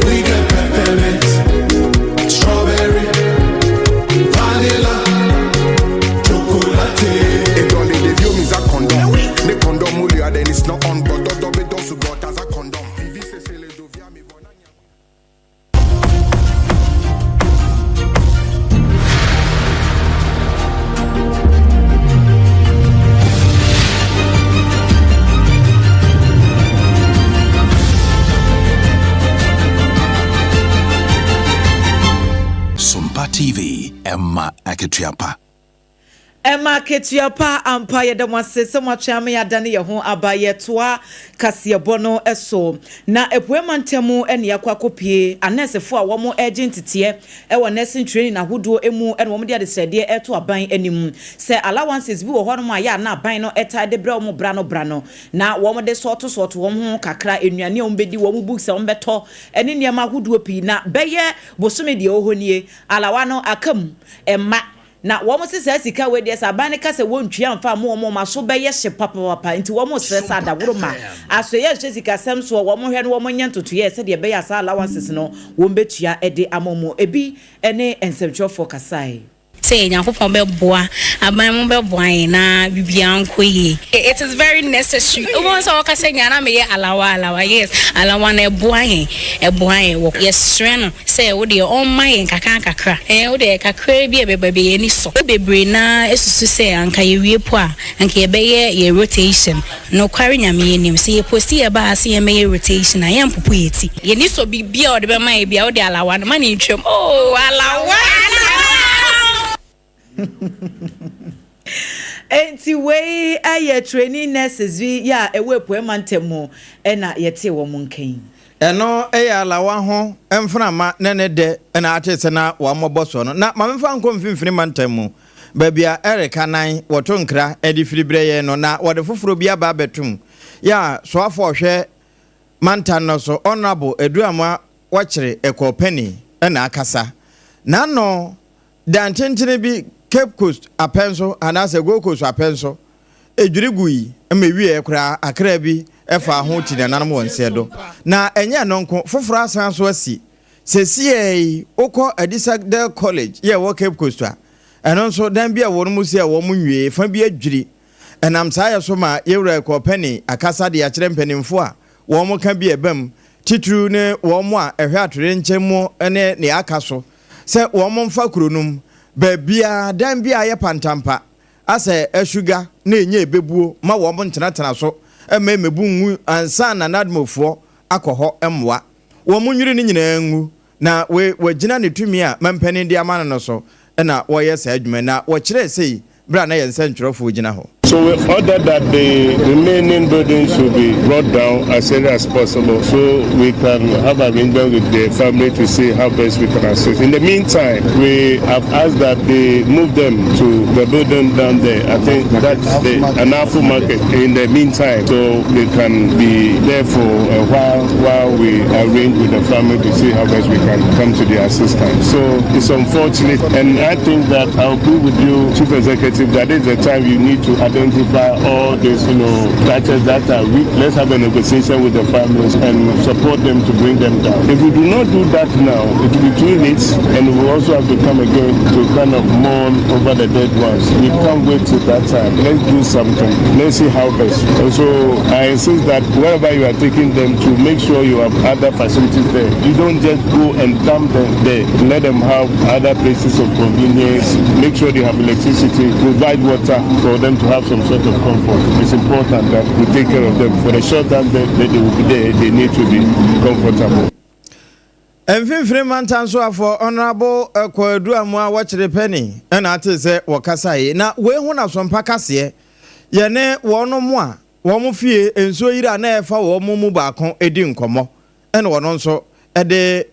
We got peppermint, strawberry, vanilla, chocolate. Edɔle ɖeviwo mi za condom. Ne condom mu lia then it's not on but dɔdɔ be dɔ sugbɔ ta za condom. Vivi sese le dovia mi vɔ na nya. Sompa TV, ɛma akatua pa. Ɛma akatua pa ampa. Yɛda mo ase sɛ moatwɛn ama yɛadane yɛn ho aba. Yɛtoa kaseɛbɔ no so. Na Apuei Mantam mu na yɛakɔ akɔpue. Anɛɛsefo a wɔregye nteteɛ wɔ nursing training ahodoɔ mu na wɔde adesrɛdeɛ reto aban anim sɛ allowances bi wɔ hɔnom a ɛyɛ a na aban no taa de brɛ wɔn bra no bra no na wɔde sɔɔtosɔɔto wɔn ho kakra, nnuane a wɔbɛdi, wɔn books a wɔbɛtɔ ne nneɛma ahodoɔ pii. Na bɛyɛ bosome deɛ ɛwɔ hɔ nie, alawa no aka mu mma. Na wɔn se saa sika wei deɛ sɛ aban no ka sɛ wɔntua mfa mma wɔn a, wɔn aso bɛyɛ hye papapapa. Nti wɔn srɛ sɛ adaworo ma asoɛeɛ nhwɛ sikasɛm soɔ, wɔn hwɛ na wɔn nyɛ ntotoeɛ sɛdeɛ ɛbɛyɛ a saa allowances no wɔn bɛtua de ama wɔn. Ebi ne nsɛmtwerɛfoɔ kasae. Sɛ Nyankopɔn bɛboa aban mo bɛboa yɛn na biribiara nkɔ yie. It is very necessary wobɛhu sɛ wɔka sɛ nyaa na meyɛ alawa alawa yes alawa no ɛboa yɛn ɛboa yɛn wɔ yɛsrɛ no sɛ wo deɛ ɔmma yɛn kakra nkakra ɛɛ wo deɛ kakraa bi a ɛbɛba bi yɛn ani sɔ. Bebree no ara susu sɛ anka yɛwie po a anka yɛbɛyɛ yɛn rotation. Nokware Nyame anim sɛ yɛposti yɛba ha sɛ yɛmmɛyɛ rotation a yɛmpopo yɛn ti. Yɛn ani sɔ biribiara a ɔde bɛma yɛn biara wo deɛ alawa no ma no ntwam oo alawa. Enti wei yɛ trainee nurses bi yɛ a ɛwɔ Apuei mantam mu na yɛtee wɔn nka yi. Ɛno yɛ alawa ho mframa ne ne dɛ na ate sɛ na wɔmmɔbɔ soɔ no. Na ma memfa nkɔ mfimfini mantam mu, baabi a ɛreka nan wɔto nkra de firi brɛ yɛn no, na wɔde foforɔ bi aba abɛtom. Yɛ a soafoɔ ɔhwɛ mantam no so, Honourable Aduamoa Wɔkyere Ɛkɔɔ Pani na akasa. N'ano Dan tentene bi Cape Coast apɛn so anaasɛ Gold Coast apɛn so dwiri gui ma ɛwieɛ koraa akra bi faa ho ti nananom wɔ nseɛ do. Na ɛnyɛ ɛno nko, foforɔ asan so asi. Sesiei yi wokɔ Adisadel College yɛ ɛwɔ Cape Coast a, ɛno nso dan bi a wɔn mu si a wɔn nwiee fa bi adwiri. Ɛnam saa yɛ so ma Yɛwura Ekow Penny akasa de akyerɛ mpanimfoɔ a wɔn ka bi a ɛba mu, titiriw ne wɔn a ɛhwɛ atoyerɛnkyɛm mu ne nea aka so, sɛ wɔn mfa kuro no mu baabiara dan bi a ayɛ pantampa asɛ asuga na ɛnya ɛbɛbuo ma wɔn ntenatena so mma ɛmmɛbu ngu ansa na NADMOfoɔ akɔ hɔ mmoa wɔn nwiri no nyinaa ngu na wei wɔagyina ne tumi a mampanin de ama no no so na wɔreyɛ saa adwuma yi na wɔkyerɛɛ sei berɛ a na yɛn nsɛntwerɛfoɔ gyina hɔ. So we ordered that the remaining buildings should be brought down as early as possible so we can have arrangement with the family to see how best we can assist. In the meantime, we have asked that they move them to the building down there. I think that's the Anafo market in the meantime, so they can be there for a while while we arrange with the family to see how best we can come to their assistance. So it's unfortunate, and I think that I'll agree with you, Chief Executive, that is the time you need to identify all these, you know, structures that are weak. Let's have a negotiation with the families and support them to bring them down. If we do not do that now, it will be too late, and we will also have to come again to kind of mourn over the dead ones. We can't wait till that time. Let's do something. Let's see how best. And so I insist that wherever you are taking them to, make sure you have other facilities there. You don't just go and dump them there. Let them have other places of convenience. Make sure they have electricity. Provide water for them to have some sort of comfort. It's important that we take care of them. For the short time that they will be there, they need to be comfortable. Mfimfini Mantam Soafoɔ Honourable Kwadu Amoah Wɔkyere Pɛni na ate sɛ wɔkasae. Na wei ho na Sompa kaseɛ yɛne wɔnom a wɔn fie nsuo yiri a na ɛrefa wɔn mu baako di nkɔmmɔ ɛna ɔno nso de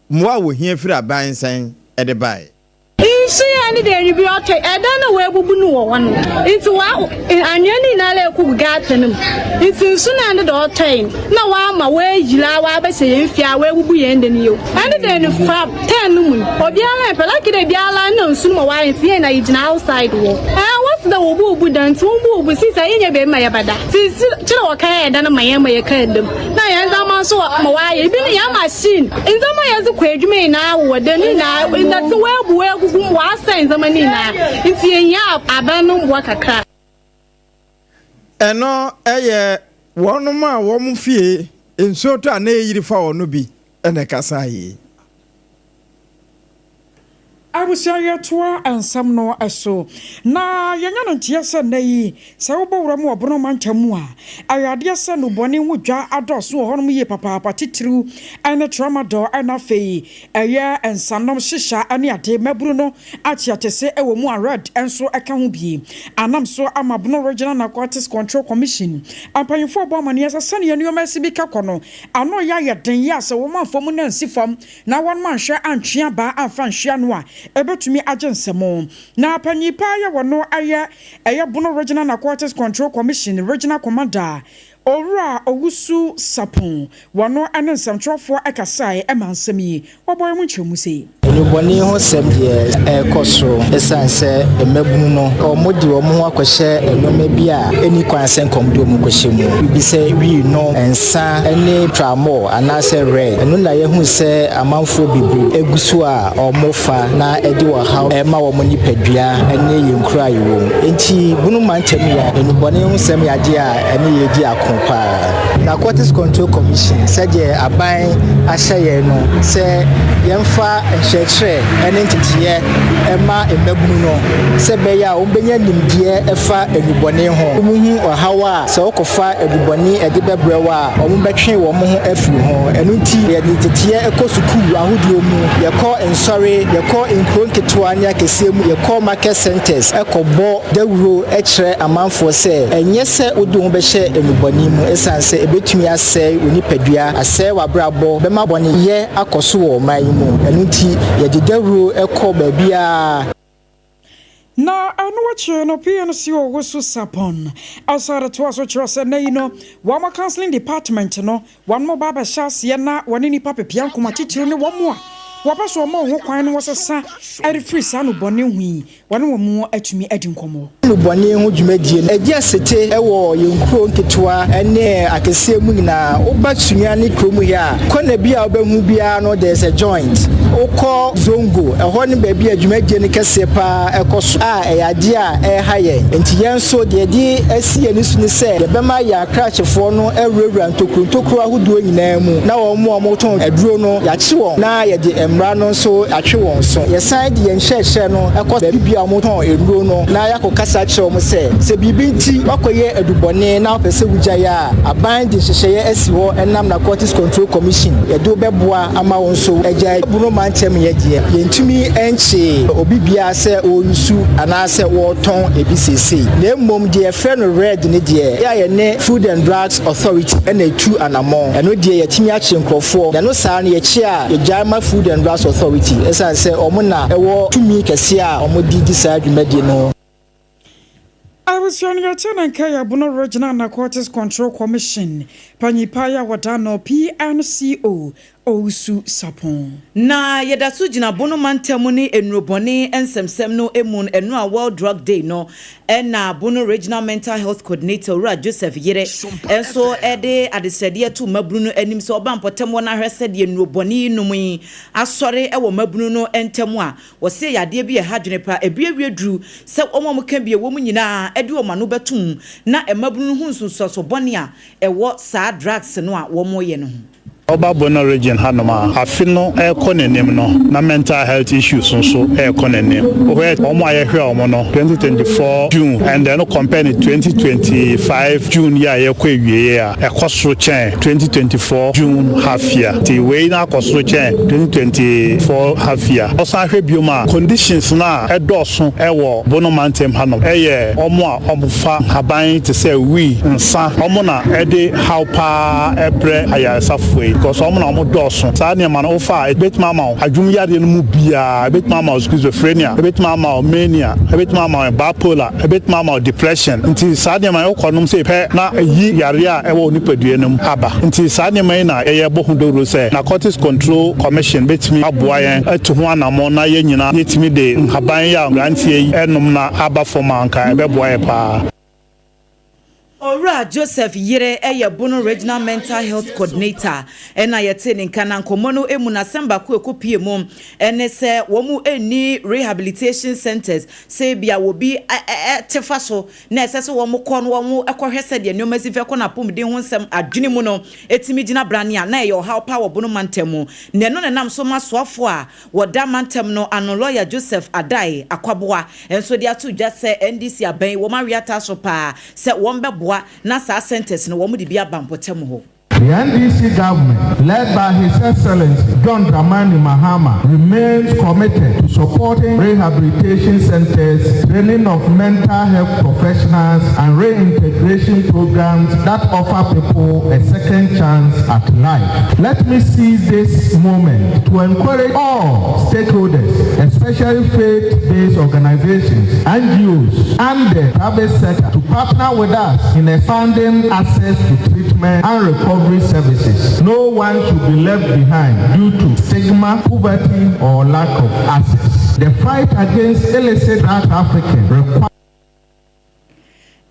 mmoa a wɔhia firi aban nsɛn de baeɛ. Nsu yi ne dɛ bi ɔtɔ ɛdan na woebubu no wɔ hɔ no ntsi wa anwea no nyinara ekugu gutter no mu ntsi nsu no ne dɛ ɔtɔe no na ɔama woeyir a wɔabɛhyɛ hɛn fie a woebubu hɛn dan yi o ɛne dɛ no fa ten no mu no obiara mmpɛ lucky dɛ biara nna nsu no ma wɔayɛ ntsi hɛn nyinaa yegyina outside wɔ ɛɛ wɔse dɛ wobubu dan ntsi wobubu sisi a yenya beebi ma yɛbɛda ntsi kyerɛ wɔkaa dan ma hɛn ma yɛkaa da mu na hɛn ndzɛmba so ma wɔayɛ bi no hɛn machine Ndzɛmba a yɛdze kɔ edwuma nyina wowɔ dan no nyina ndɛtse woebu egugu mu, wɔasɛɛ ndzɛmba no nyina ntsi yehia aban no mboa kakra. Ɛno yɛ wɔnom a wɔn fie nsuo tɔ a na ɛyiri fa wɔn no bi na ɛkasaa yei. Abusua yɛtoa nsɛm no so na yɛnya no nteɛ sɛ nnɛ yi sɛ wobɔ wura mu wɔ Bono mantam mu a ɛyɛ adeɛ sɛ nnubɔne ho dwa adɔɔso wɔ hɔnom yie papaapa titiriw ne tramadol na afei ɛyɛ nsanom hyehya ne ade mmabunu no akyeakyese wɔ mu a red nso ka ho bi anam so ama Bono Regional Narcotics Control Commission mpanyinfoɔ bɔ amaneɛ sɛ sɛnea nneɛma asi bi ka kɔ no ano yɛ ayɛ den yɛ a sɛ wɔn amfa mu na ansi fam na wɔn anhwɛ antwe abaa amfa anhwe ano a, ɛbɛtumi agye nsam. Na panyin paa yɛ wɔ no ayɛ ɛyɛ Bono Regional Narcotics Control Commission Regional Commander, Owura Owusu Sarpong, wɔ no ne nsɛmtwerɛfoɔ kasaeɛ ma nsɛm yi wɔbɔeɛ mu nkyerɛmu sei. Nnubɔne ho sɛm deɛ ɛrekɔ soro ɛsiane sɛ mmabunu no wɔde wɔn ho akɔhyɛ nneɛma bi a ɛnni kwan sɛ nka wɔde wɔn kɔhyɛ mu. Bi sɛ wii nom, nsa ne tramol anaasɛ red. Ɛno na yɛahu sɛ amanfoɔ bebree gu so a wɔfa na ɛde ɔhaw rema wɔn nipadua ne yɛn nkuro a yɛwɔ mu. Enti Bunu mantam yi a, nnubɔne ho sɛm yɛ adeɛ a ɛne yɛn di ako pa ara. Narcotics Control Commission, sɛdeɛ aban ahyɛ yɛn no sɛ yɛmfa nkyerɛkyerɛ ne nteteeɛ mma mmabunu no sɛ ɛbɛyɛ a wɔbɛnya nimdeɛ fa nnubɔne ho, wɔhu ɔhaw a sɛ wɔkɔfa adubɔne de bɛbrɛ wo a, wɔbɛtwe wɔn ho afiri ho. Ɛno nti, yɛde nteteɛ kɔ sukuu ahodoɔ mu, yɛkɔ nsɔre, yɛkɔ nkuro nketewa ne akɛseɛ mu, yɛkɔ market centres kɔbɔ dawuro kyerɛ amanfoɔ sɛ ɛnyɛ sɛ wode wo ho bɛhyɛ nnubɔne mu ɛsiane sɛ ɛbɛtumi asɛe wo nipadua, asɛe w'abrabɔ, bɛma bɔneyɛ akɔ so wɔ ɔman yi mu. Ɛno nti, yɛde dawuro kɔ baabiara. Na ɛno akyiri no, PNC Owusu Sarpong san de toa so kyerɛ sɛ nnɛ yi no, wɔn Counselling Department no, wɔn ba abɛhyɛ aseɛ na wɔne nnipa pepea nkoma titiriw ne wɔn a wɔpɛ sɛ wɔma wɔn ho kwan no wɔsesa de firi saa nnubɔne ho yi, wɔne wɔn atumi adi nkɔmmɔ. Nnubɔne ho dwumadie no adi asete wɔ yɛn nkuro nketewa ne akɛseɛ mu nyinaa. Woba Sunyani kurom ha a, kɔna bi a wobɛhu biara no there is a joint. Wokɔ Zongo, ɛhɔ ne baabi a dwumadie no kɛseɛ pa ara kɔ so a ɛyɛ adeɛ a ɛreha yɛn. Enti yɛn nso deɛ yɛde asi yɛn ani so ne sɛ yɛbɛma yɛn akrakyefoɔ no awurawura ntokuro ntokuro ahodoɔ nyinaa mu na wɔn a wɔtɔn aduro no yɛakye wɔn na yɛde mmara no nso atwe wɔn so. Yɛsan de yɛn nkyerɛkyerɛ no kɔ baabi biara a wɔtɔn nnuro no na yɛakɔkasa akyerɛ wɔn sɛ, sɛ biribi nti woakɔyɛ adubɔne na wopɛ sɛ wugyae a, aban de nhyehyɛeɛ asi hɔ ɛnam Narcotics Control Commission, yɛde wo bɛboa ama wo nso agyae. Bono mantam yɛ deɛ, yɛntumi nkyee obi biara sɛ ɔresu anaasɛ wɔretɔn ebi seesei. Na mmom deɛ yɛfrɛ no red no deɛ, yɛ a yɛne Food and Drugs Authority na ɛtu anammɔn. Ɛno deɛ yɛatumi akye nkurɔfoɔ, na ɛno saa no yɛkye a, yɛgyae ma Food and Drugs Authority ɛsiane sɛ wɔn na ɛwɔ tumi kɛseɛ a wɔde di saa dwumadie no. Abusua no yɛkyɛ no nka yɛ Bono Regional Narcotics Control Commission panyin pa a wɔda no PNCO Owusu Sarpong. Na yɛda so gyina Bono mantam ne nnurobɔne nsɛmsɛm no mu no, ɛno a World Drug Day no na Bono Regional Mental Health Coordinator Owura Joseph Yere nso de adesrɛdeɛ too mmabunu no anim sɛ ɔba mpɔtam hɔ na ahwɛ sɛdeɛ nnurobɔne yi nom yi asɔre wɔ mmabunu no ntam a wɔse ɛyɛ adeɛ bi a ɛha adwene paa. Ɛbere awie duru sɛ wɔn a wɔka bi a ɛwɔ mu nyinaa de wɔn ano bɛtom na mmabunu no hu nsunsuansoɔ bɔne a ɛwɔ saa drugs no a wɔyɛ no ho. Woba Bono region hanom a, afe no rekɔ n'anim no, na mental health issues nso rekɔ n'anim. Wohwɛ wɔn a yɛhwɛ wɔn no, 2024 June and then wo compare no 2025 June yi a yɛrekɔ awieɛ a, ɛkɔ soro kyɛn 2024 June half year. Nti wei no akɔ soro kyɛn 2024 half year. Wosan hwɛ biom a, conditions no a ɛdɔɔso wɔ Bono mantam hanom yɛ wɔn a wɔfa nhaban te sɛ wii, nsa, wɔn na ɛde haw paa brɛ ayaresafoɔ yi because wɔn na wɔn dɔɔso. Saa nneɛma no wofa a ɛbɛtumi ama wo adwom yareɛ no mu biara, ɛbɛtumi ama wo schizophrenia, ɛbɛtumi ama wo mania, ɛbɛtumi ama wo bipolar, ɛbɛtumi ama wo depression. Nti saa nneɛma yi wokɔ nom sei pɛ na ayi yareɛ a ɛwɔ wo nipadua no mu aba. Nti saa nneɛma yi na yɛbɔ ho dawuro sɛ Narcotics Control Commission bɛtumi aboa yɛn atu ho anammɔn na yɛn nyinaa yɛtumi de nhaban yi a mmeranteɛ yi nom no aba fam a anka ɛbɛboa yɛn paa. Owura Joseph Yere yɛ Bono Regional Mental Health Coordinator na yɛtee ne nka na nkɔmmɔ no mu no asɛm baako a ɛkɔpue mu ne sɛ wɔn nni rehabilitation centres sɛ ebia obi te fa so na ɛsɛ sɛ wɔn kɔ na wɔn kɔhwɛ sɛdeɛ nneɛma si fɛ kɔ n'apɔmuden ho nsɛm adwene mu no tumi gyina brane a na ɛyɛ ɔhaw paa wɔ Bono mantam mu na ɛno na ɛnam so ma soafoɔ a wɔda mantam no ano Lɔya Joseph Addae Akwaboah nso de ato dwa sɛ NDC aban yi wɔn awe ataa so paa sɛ wɔn bɛboa na saa centres no wɔn de bi aba mpɔtam hɔ. The NDC government, led by His Excellency John Dramani Mahama, remains committed to supporting rehabilitation centers, training of mental health professionals, and reintegration programs that offer people a second chance at life. Let me seize this moment to encourage all stakeholders, especially faith-based organizations, NGOs, and the private sector to partner with us in expanding access to treatment and recovery services. No one should be left behind due to stigma, poverty, or lack of access. The fight against illicit drug trafficking requires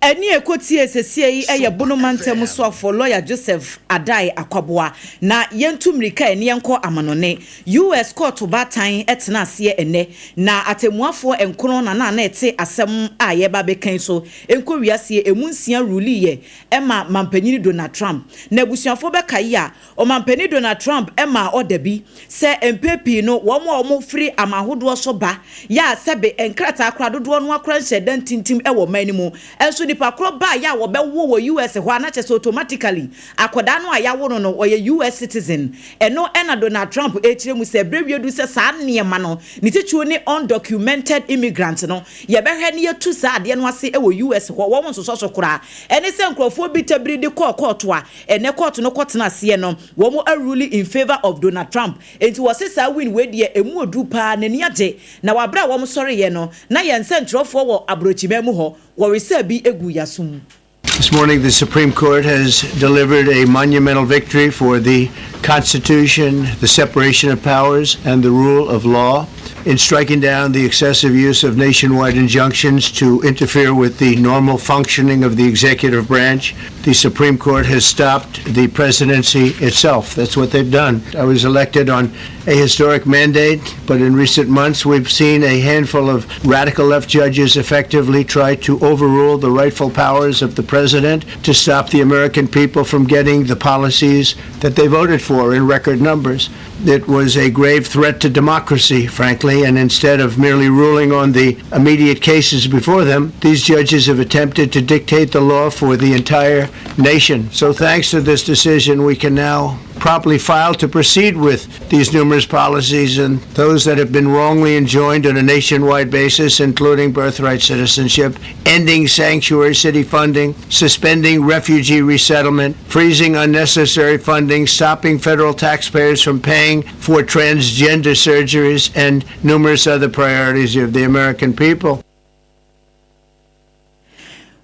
Ɛnne a ɛkɔtiee sesie yi yɛ Bono Mantam soafoɔ Lɔya Joseph Addae Akwaboah. Na yɛntu mmirika ɛ ne yɛnkɔ amanɔne. US kɔɔto baatan tena aseɛ ɛnnɛ, na atɛmmuafoɔ nkron na na na ɛte asɛm a yɛreba abɛka yi so nkɔ wiaseɛ, ɛmu nsia ruliiɛ ma Mampanyini Donald Trump. Na abusuafoɔ bɛkae a, Ɔmampanin Donald Trump maa ɔda bi sɛ mpɛn pii no wɔn a wɔfiri aman ahodoɔ so ba yɛ a sɛbe nkrataa koraa dodoɔ no ara koraa nhyɛ da ntintim wɔ ɔman no mu nso nipa korɔ ba yɛ a wɔbɛwo wɔ US hɔ a na kyerɛ sɛ automatically akwadaa no a yɛawo no no ɔyɛ US citizen. Ɛno na Donald Trump rekyerɛ mu sɛ berɛ wie du sɛ saa nneɛma no ne titiriw ne undocumented immigrant no yɛbɛhwɛ na yɛatu saa adeɛ no ase wɔ US hɔ wɔn nsosɔ so koraa ɛne sɛ nkurɔfoɔ bi tabiri de kɔɔ kɔɔto a Ɛnɛ kɔɔto no kɔtena aseɛ no wɔn a rule in favour of Donald Trump enti wɔse saa win wei deɛ ɛmu ɔduru paa n'ani agye na wɔ aberɛ a wɔn sɔreeɛ no na yɛn nsɛntwerɛfoɔ wɔ aborɔkyiman mu hɔ wɔresaa bi guu yasom. This morning, the Supreme Court has delivered a monumental victory for the Constitution, the separation of powers, and the rule of law in striking down the excessive use of nationwide injunctions to interfere with the normal functioning of the executive branch. The Supreme Court has stopped the presidency itself. That's what they've done. I was elected on a historic mandate, but in recent months we've seen a handful of radical left judges effectively try to overrule the rightful powers of the president to stop the American people from getting the policies that they voted for in record numbers. It was a grave threat to democracy, frankly, and instead of merely ruling on the immediate cases before them, these judges have attempted to dictate the law for the entire nation. So, thanks to this decision, we can now properly file to proceed with these numerous policies and those that have been wrongly enjoined on a nationwide basis, including birthright citizenship, ending sanctuary city funding, suspending refugee resettlement, freezing unnecessary funding, stopping federal taxpayers from paying for transgender surgeries, and numerous other priorities of the American people.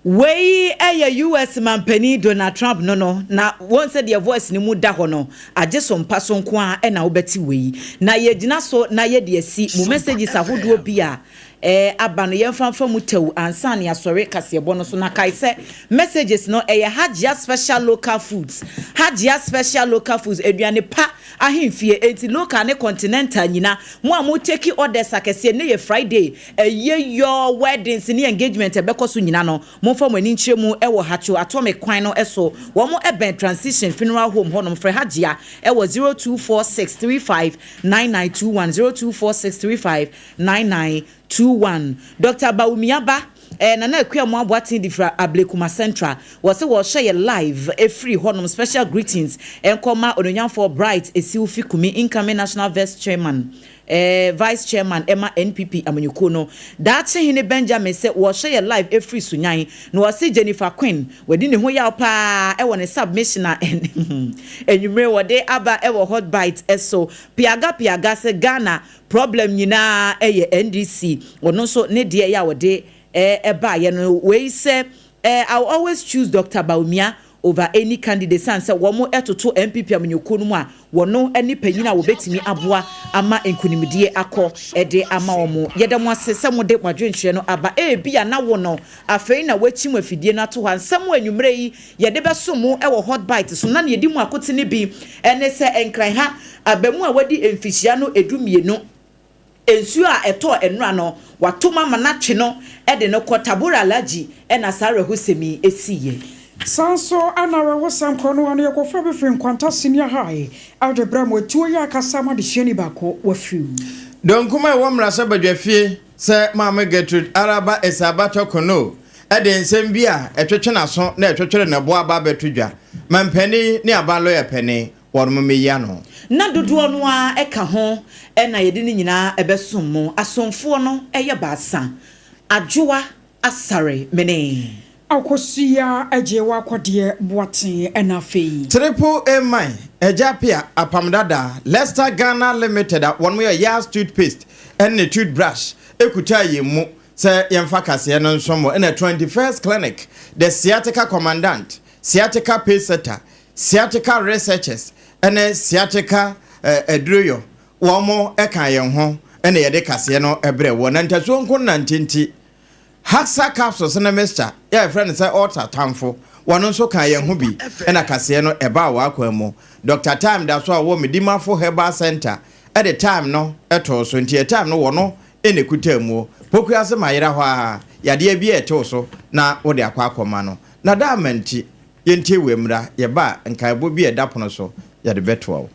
Wei yɛ US manpanin Donald Trump no no, na wɔn sɛ deɛ voice no mu da hɔ no, agye so mpa so nko ara na wobɛte wei. Na yɛgyina so na yɛde asi mo messages ahodoɔ bi a eh, aba no yɛmfa mfa mu tɛw ansa na yɛasɔre kaseɛbɔ no so. Na kae sɛ messages no ɛyɛ Hajia Special Local Foods, Hajia Special Local Foods, aduane pa ahemfie, enti local ne continental nyina mo a mo take orders akɛseɛ, nnɛ yɛ Friday, ɛyɛ yɔɔ weddings ne engagement ɛbɛkɔ so nyina no, momfa mo ani nkyerɛ mu ɛwɔ Hatcho Atomic kwan no so, wɔn ɛbɛn Transition Funeral Home hɔnom, frɛ Hajia ɛwɔ 0246359921, 0246359921. Doctor Bawumia ba Eh Nana Akua Moa Boateng de firi Ablekuma Central wɔse wɔrehwɛ yɛ live ɛfiri hɔnom special greetings ɛnkɔ ma Onuonyamfoɔ Bright Esiwufi Kumi incoming National Vice Chairman eh Vice Chairman ɛma NPP amanyɔkuo no Daakye Hene Benjamin sɛ wɔrehwɛ yɛ live ɛfiri Sunyani na wɔse Jennifer Quinn wadi ne ho yaw paa ɛwɔ ne submission a anwummere wɔde aba ɛwɔ Hot Bite ɛso Piaga Piaga sɛ Ghana Problem nyinaa yɛ NDC ɔno nso ne deɛ yɛ a ɔde ɛbaayɛ no wei sɛ I will always choose Doctor Bawumia over any candidate sane sɛ wɔn toto NPP amanyɔkuo no mu a wɔno ne panyin a wɔbɛtumi aboa ama nkunimdie akɔ de ama wɔn. Yɛda mo ase sɛ mode mo adwenkyerɛ no aba. Ebia na wo no afei na woakyim afidie no ato hɔ a nsɛm a anwummerɛ yi yɛde bɛsom mo wɔ Hot Bite so na nea ɛdi mu akotene bi ne sɛ Nkran ha Abamu a wadi mfihyia no 12, nsuo a ɛtɔɔ nnora no, wato mu ama no atwe no de no kɔ Tabora Alhaji na saa awerɛhosɛm yi siiɛ. Saa nso na awerɛhosɛm korɔ no ara no yɛkɔfa bi firi Nkwanta Senior High de brɛ mo. Atuo yi akasa ama adesuani baako wafiri mu. Donkum a ɛwɔ mmarahyɛbadwafie sɛ Maame Gertrude Araba Esaaba Torkornoo de nsɛm bi a ɛtwetwe n'aso na ɛtwetwere ne bo aba abɛto dwa ma mpanin ne aban lɔya panin wɔnom mmɛyi ano. Na dodoɔ no ara ka ho na yɛde ne nyinaa bɛsom mo. Asomfoɔ no yɛ baasa, Adwoa, Asare, mene. Akosua Agyewa Kɔdeɛ Boateng ɛna afei. Triple A Mine, Agya Appiah, Apam Dada, Lester Ghana Limited a wɔnom yɛ Yas Toothpaste ne Toothbrush kutaa yɛn mu sɛ yɛmfa kaseɛ no nsom mo ɛna 21st Clinic, The Sciatica Commandant, Sciatica Pacesetter, Sciatica Researchers ne Sciatica Aduruyɔ, wɔn ka yɛn ho na yɛde kaseɛ no brɛ woɔ. Na ntasuo nko nnante nti, Haxa Capsules ne Mixture yɛ a yɛfrɛ no sɛ Ultra Tamfo, wɔn nso ka yɛn ho bi na kaseɛ no ɛbaa w'akwan mu. Doctor Time da so a ɔwɔ Medimafo Herbal Centre de Time no too so, nti yɛ Time no wɔno na ɛkutaa muo. Pokuase Mayera hɔ ara, yadeɛ biara ɛte wo so na wode akɔ akɔma no. Na da ama nti, Yɛntie wei mmra, yɛba a, nkaebɔ bi a ɛda pono so, yɛde bɛtoa wo.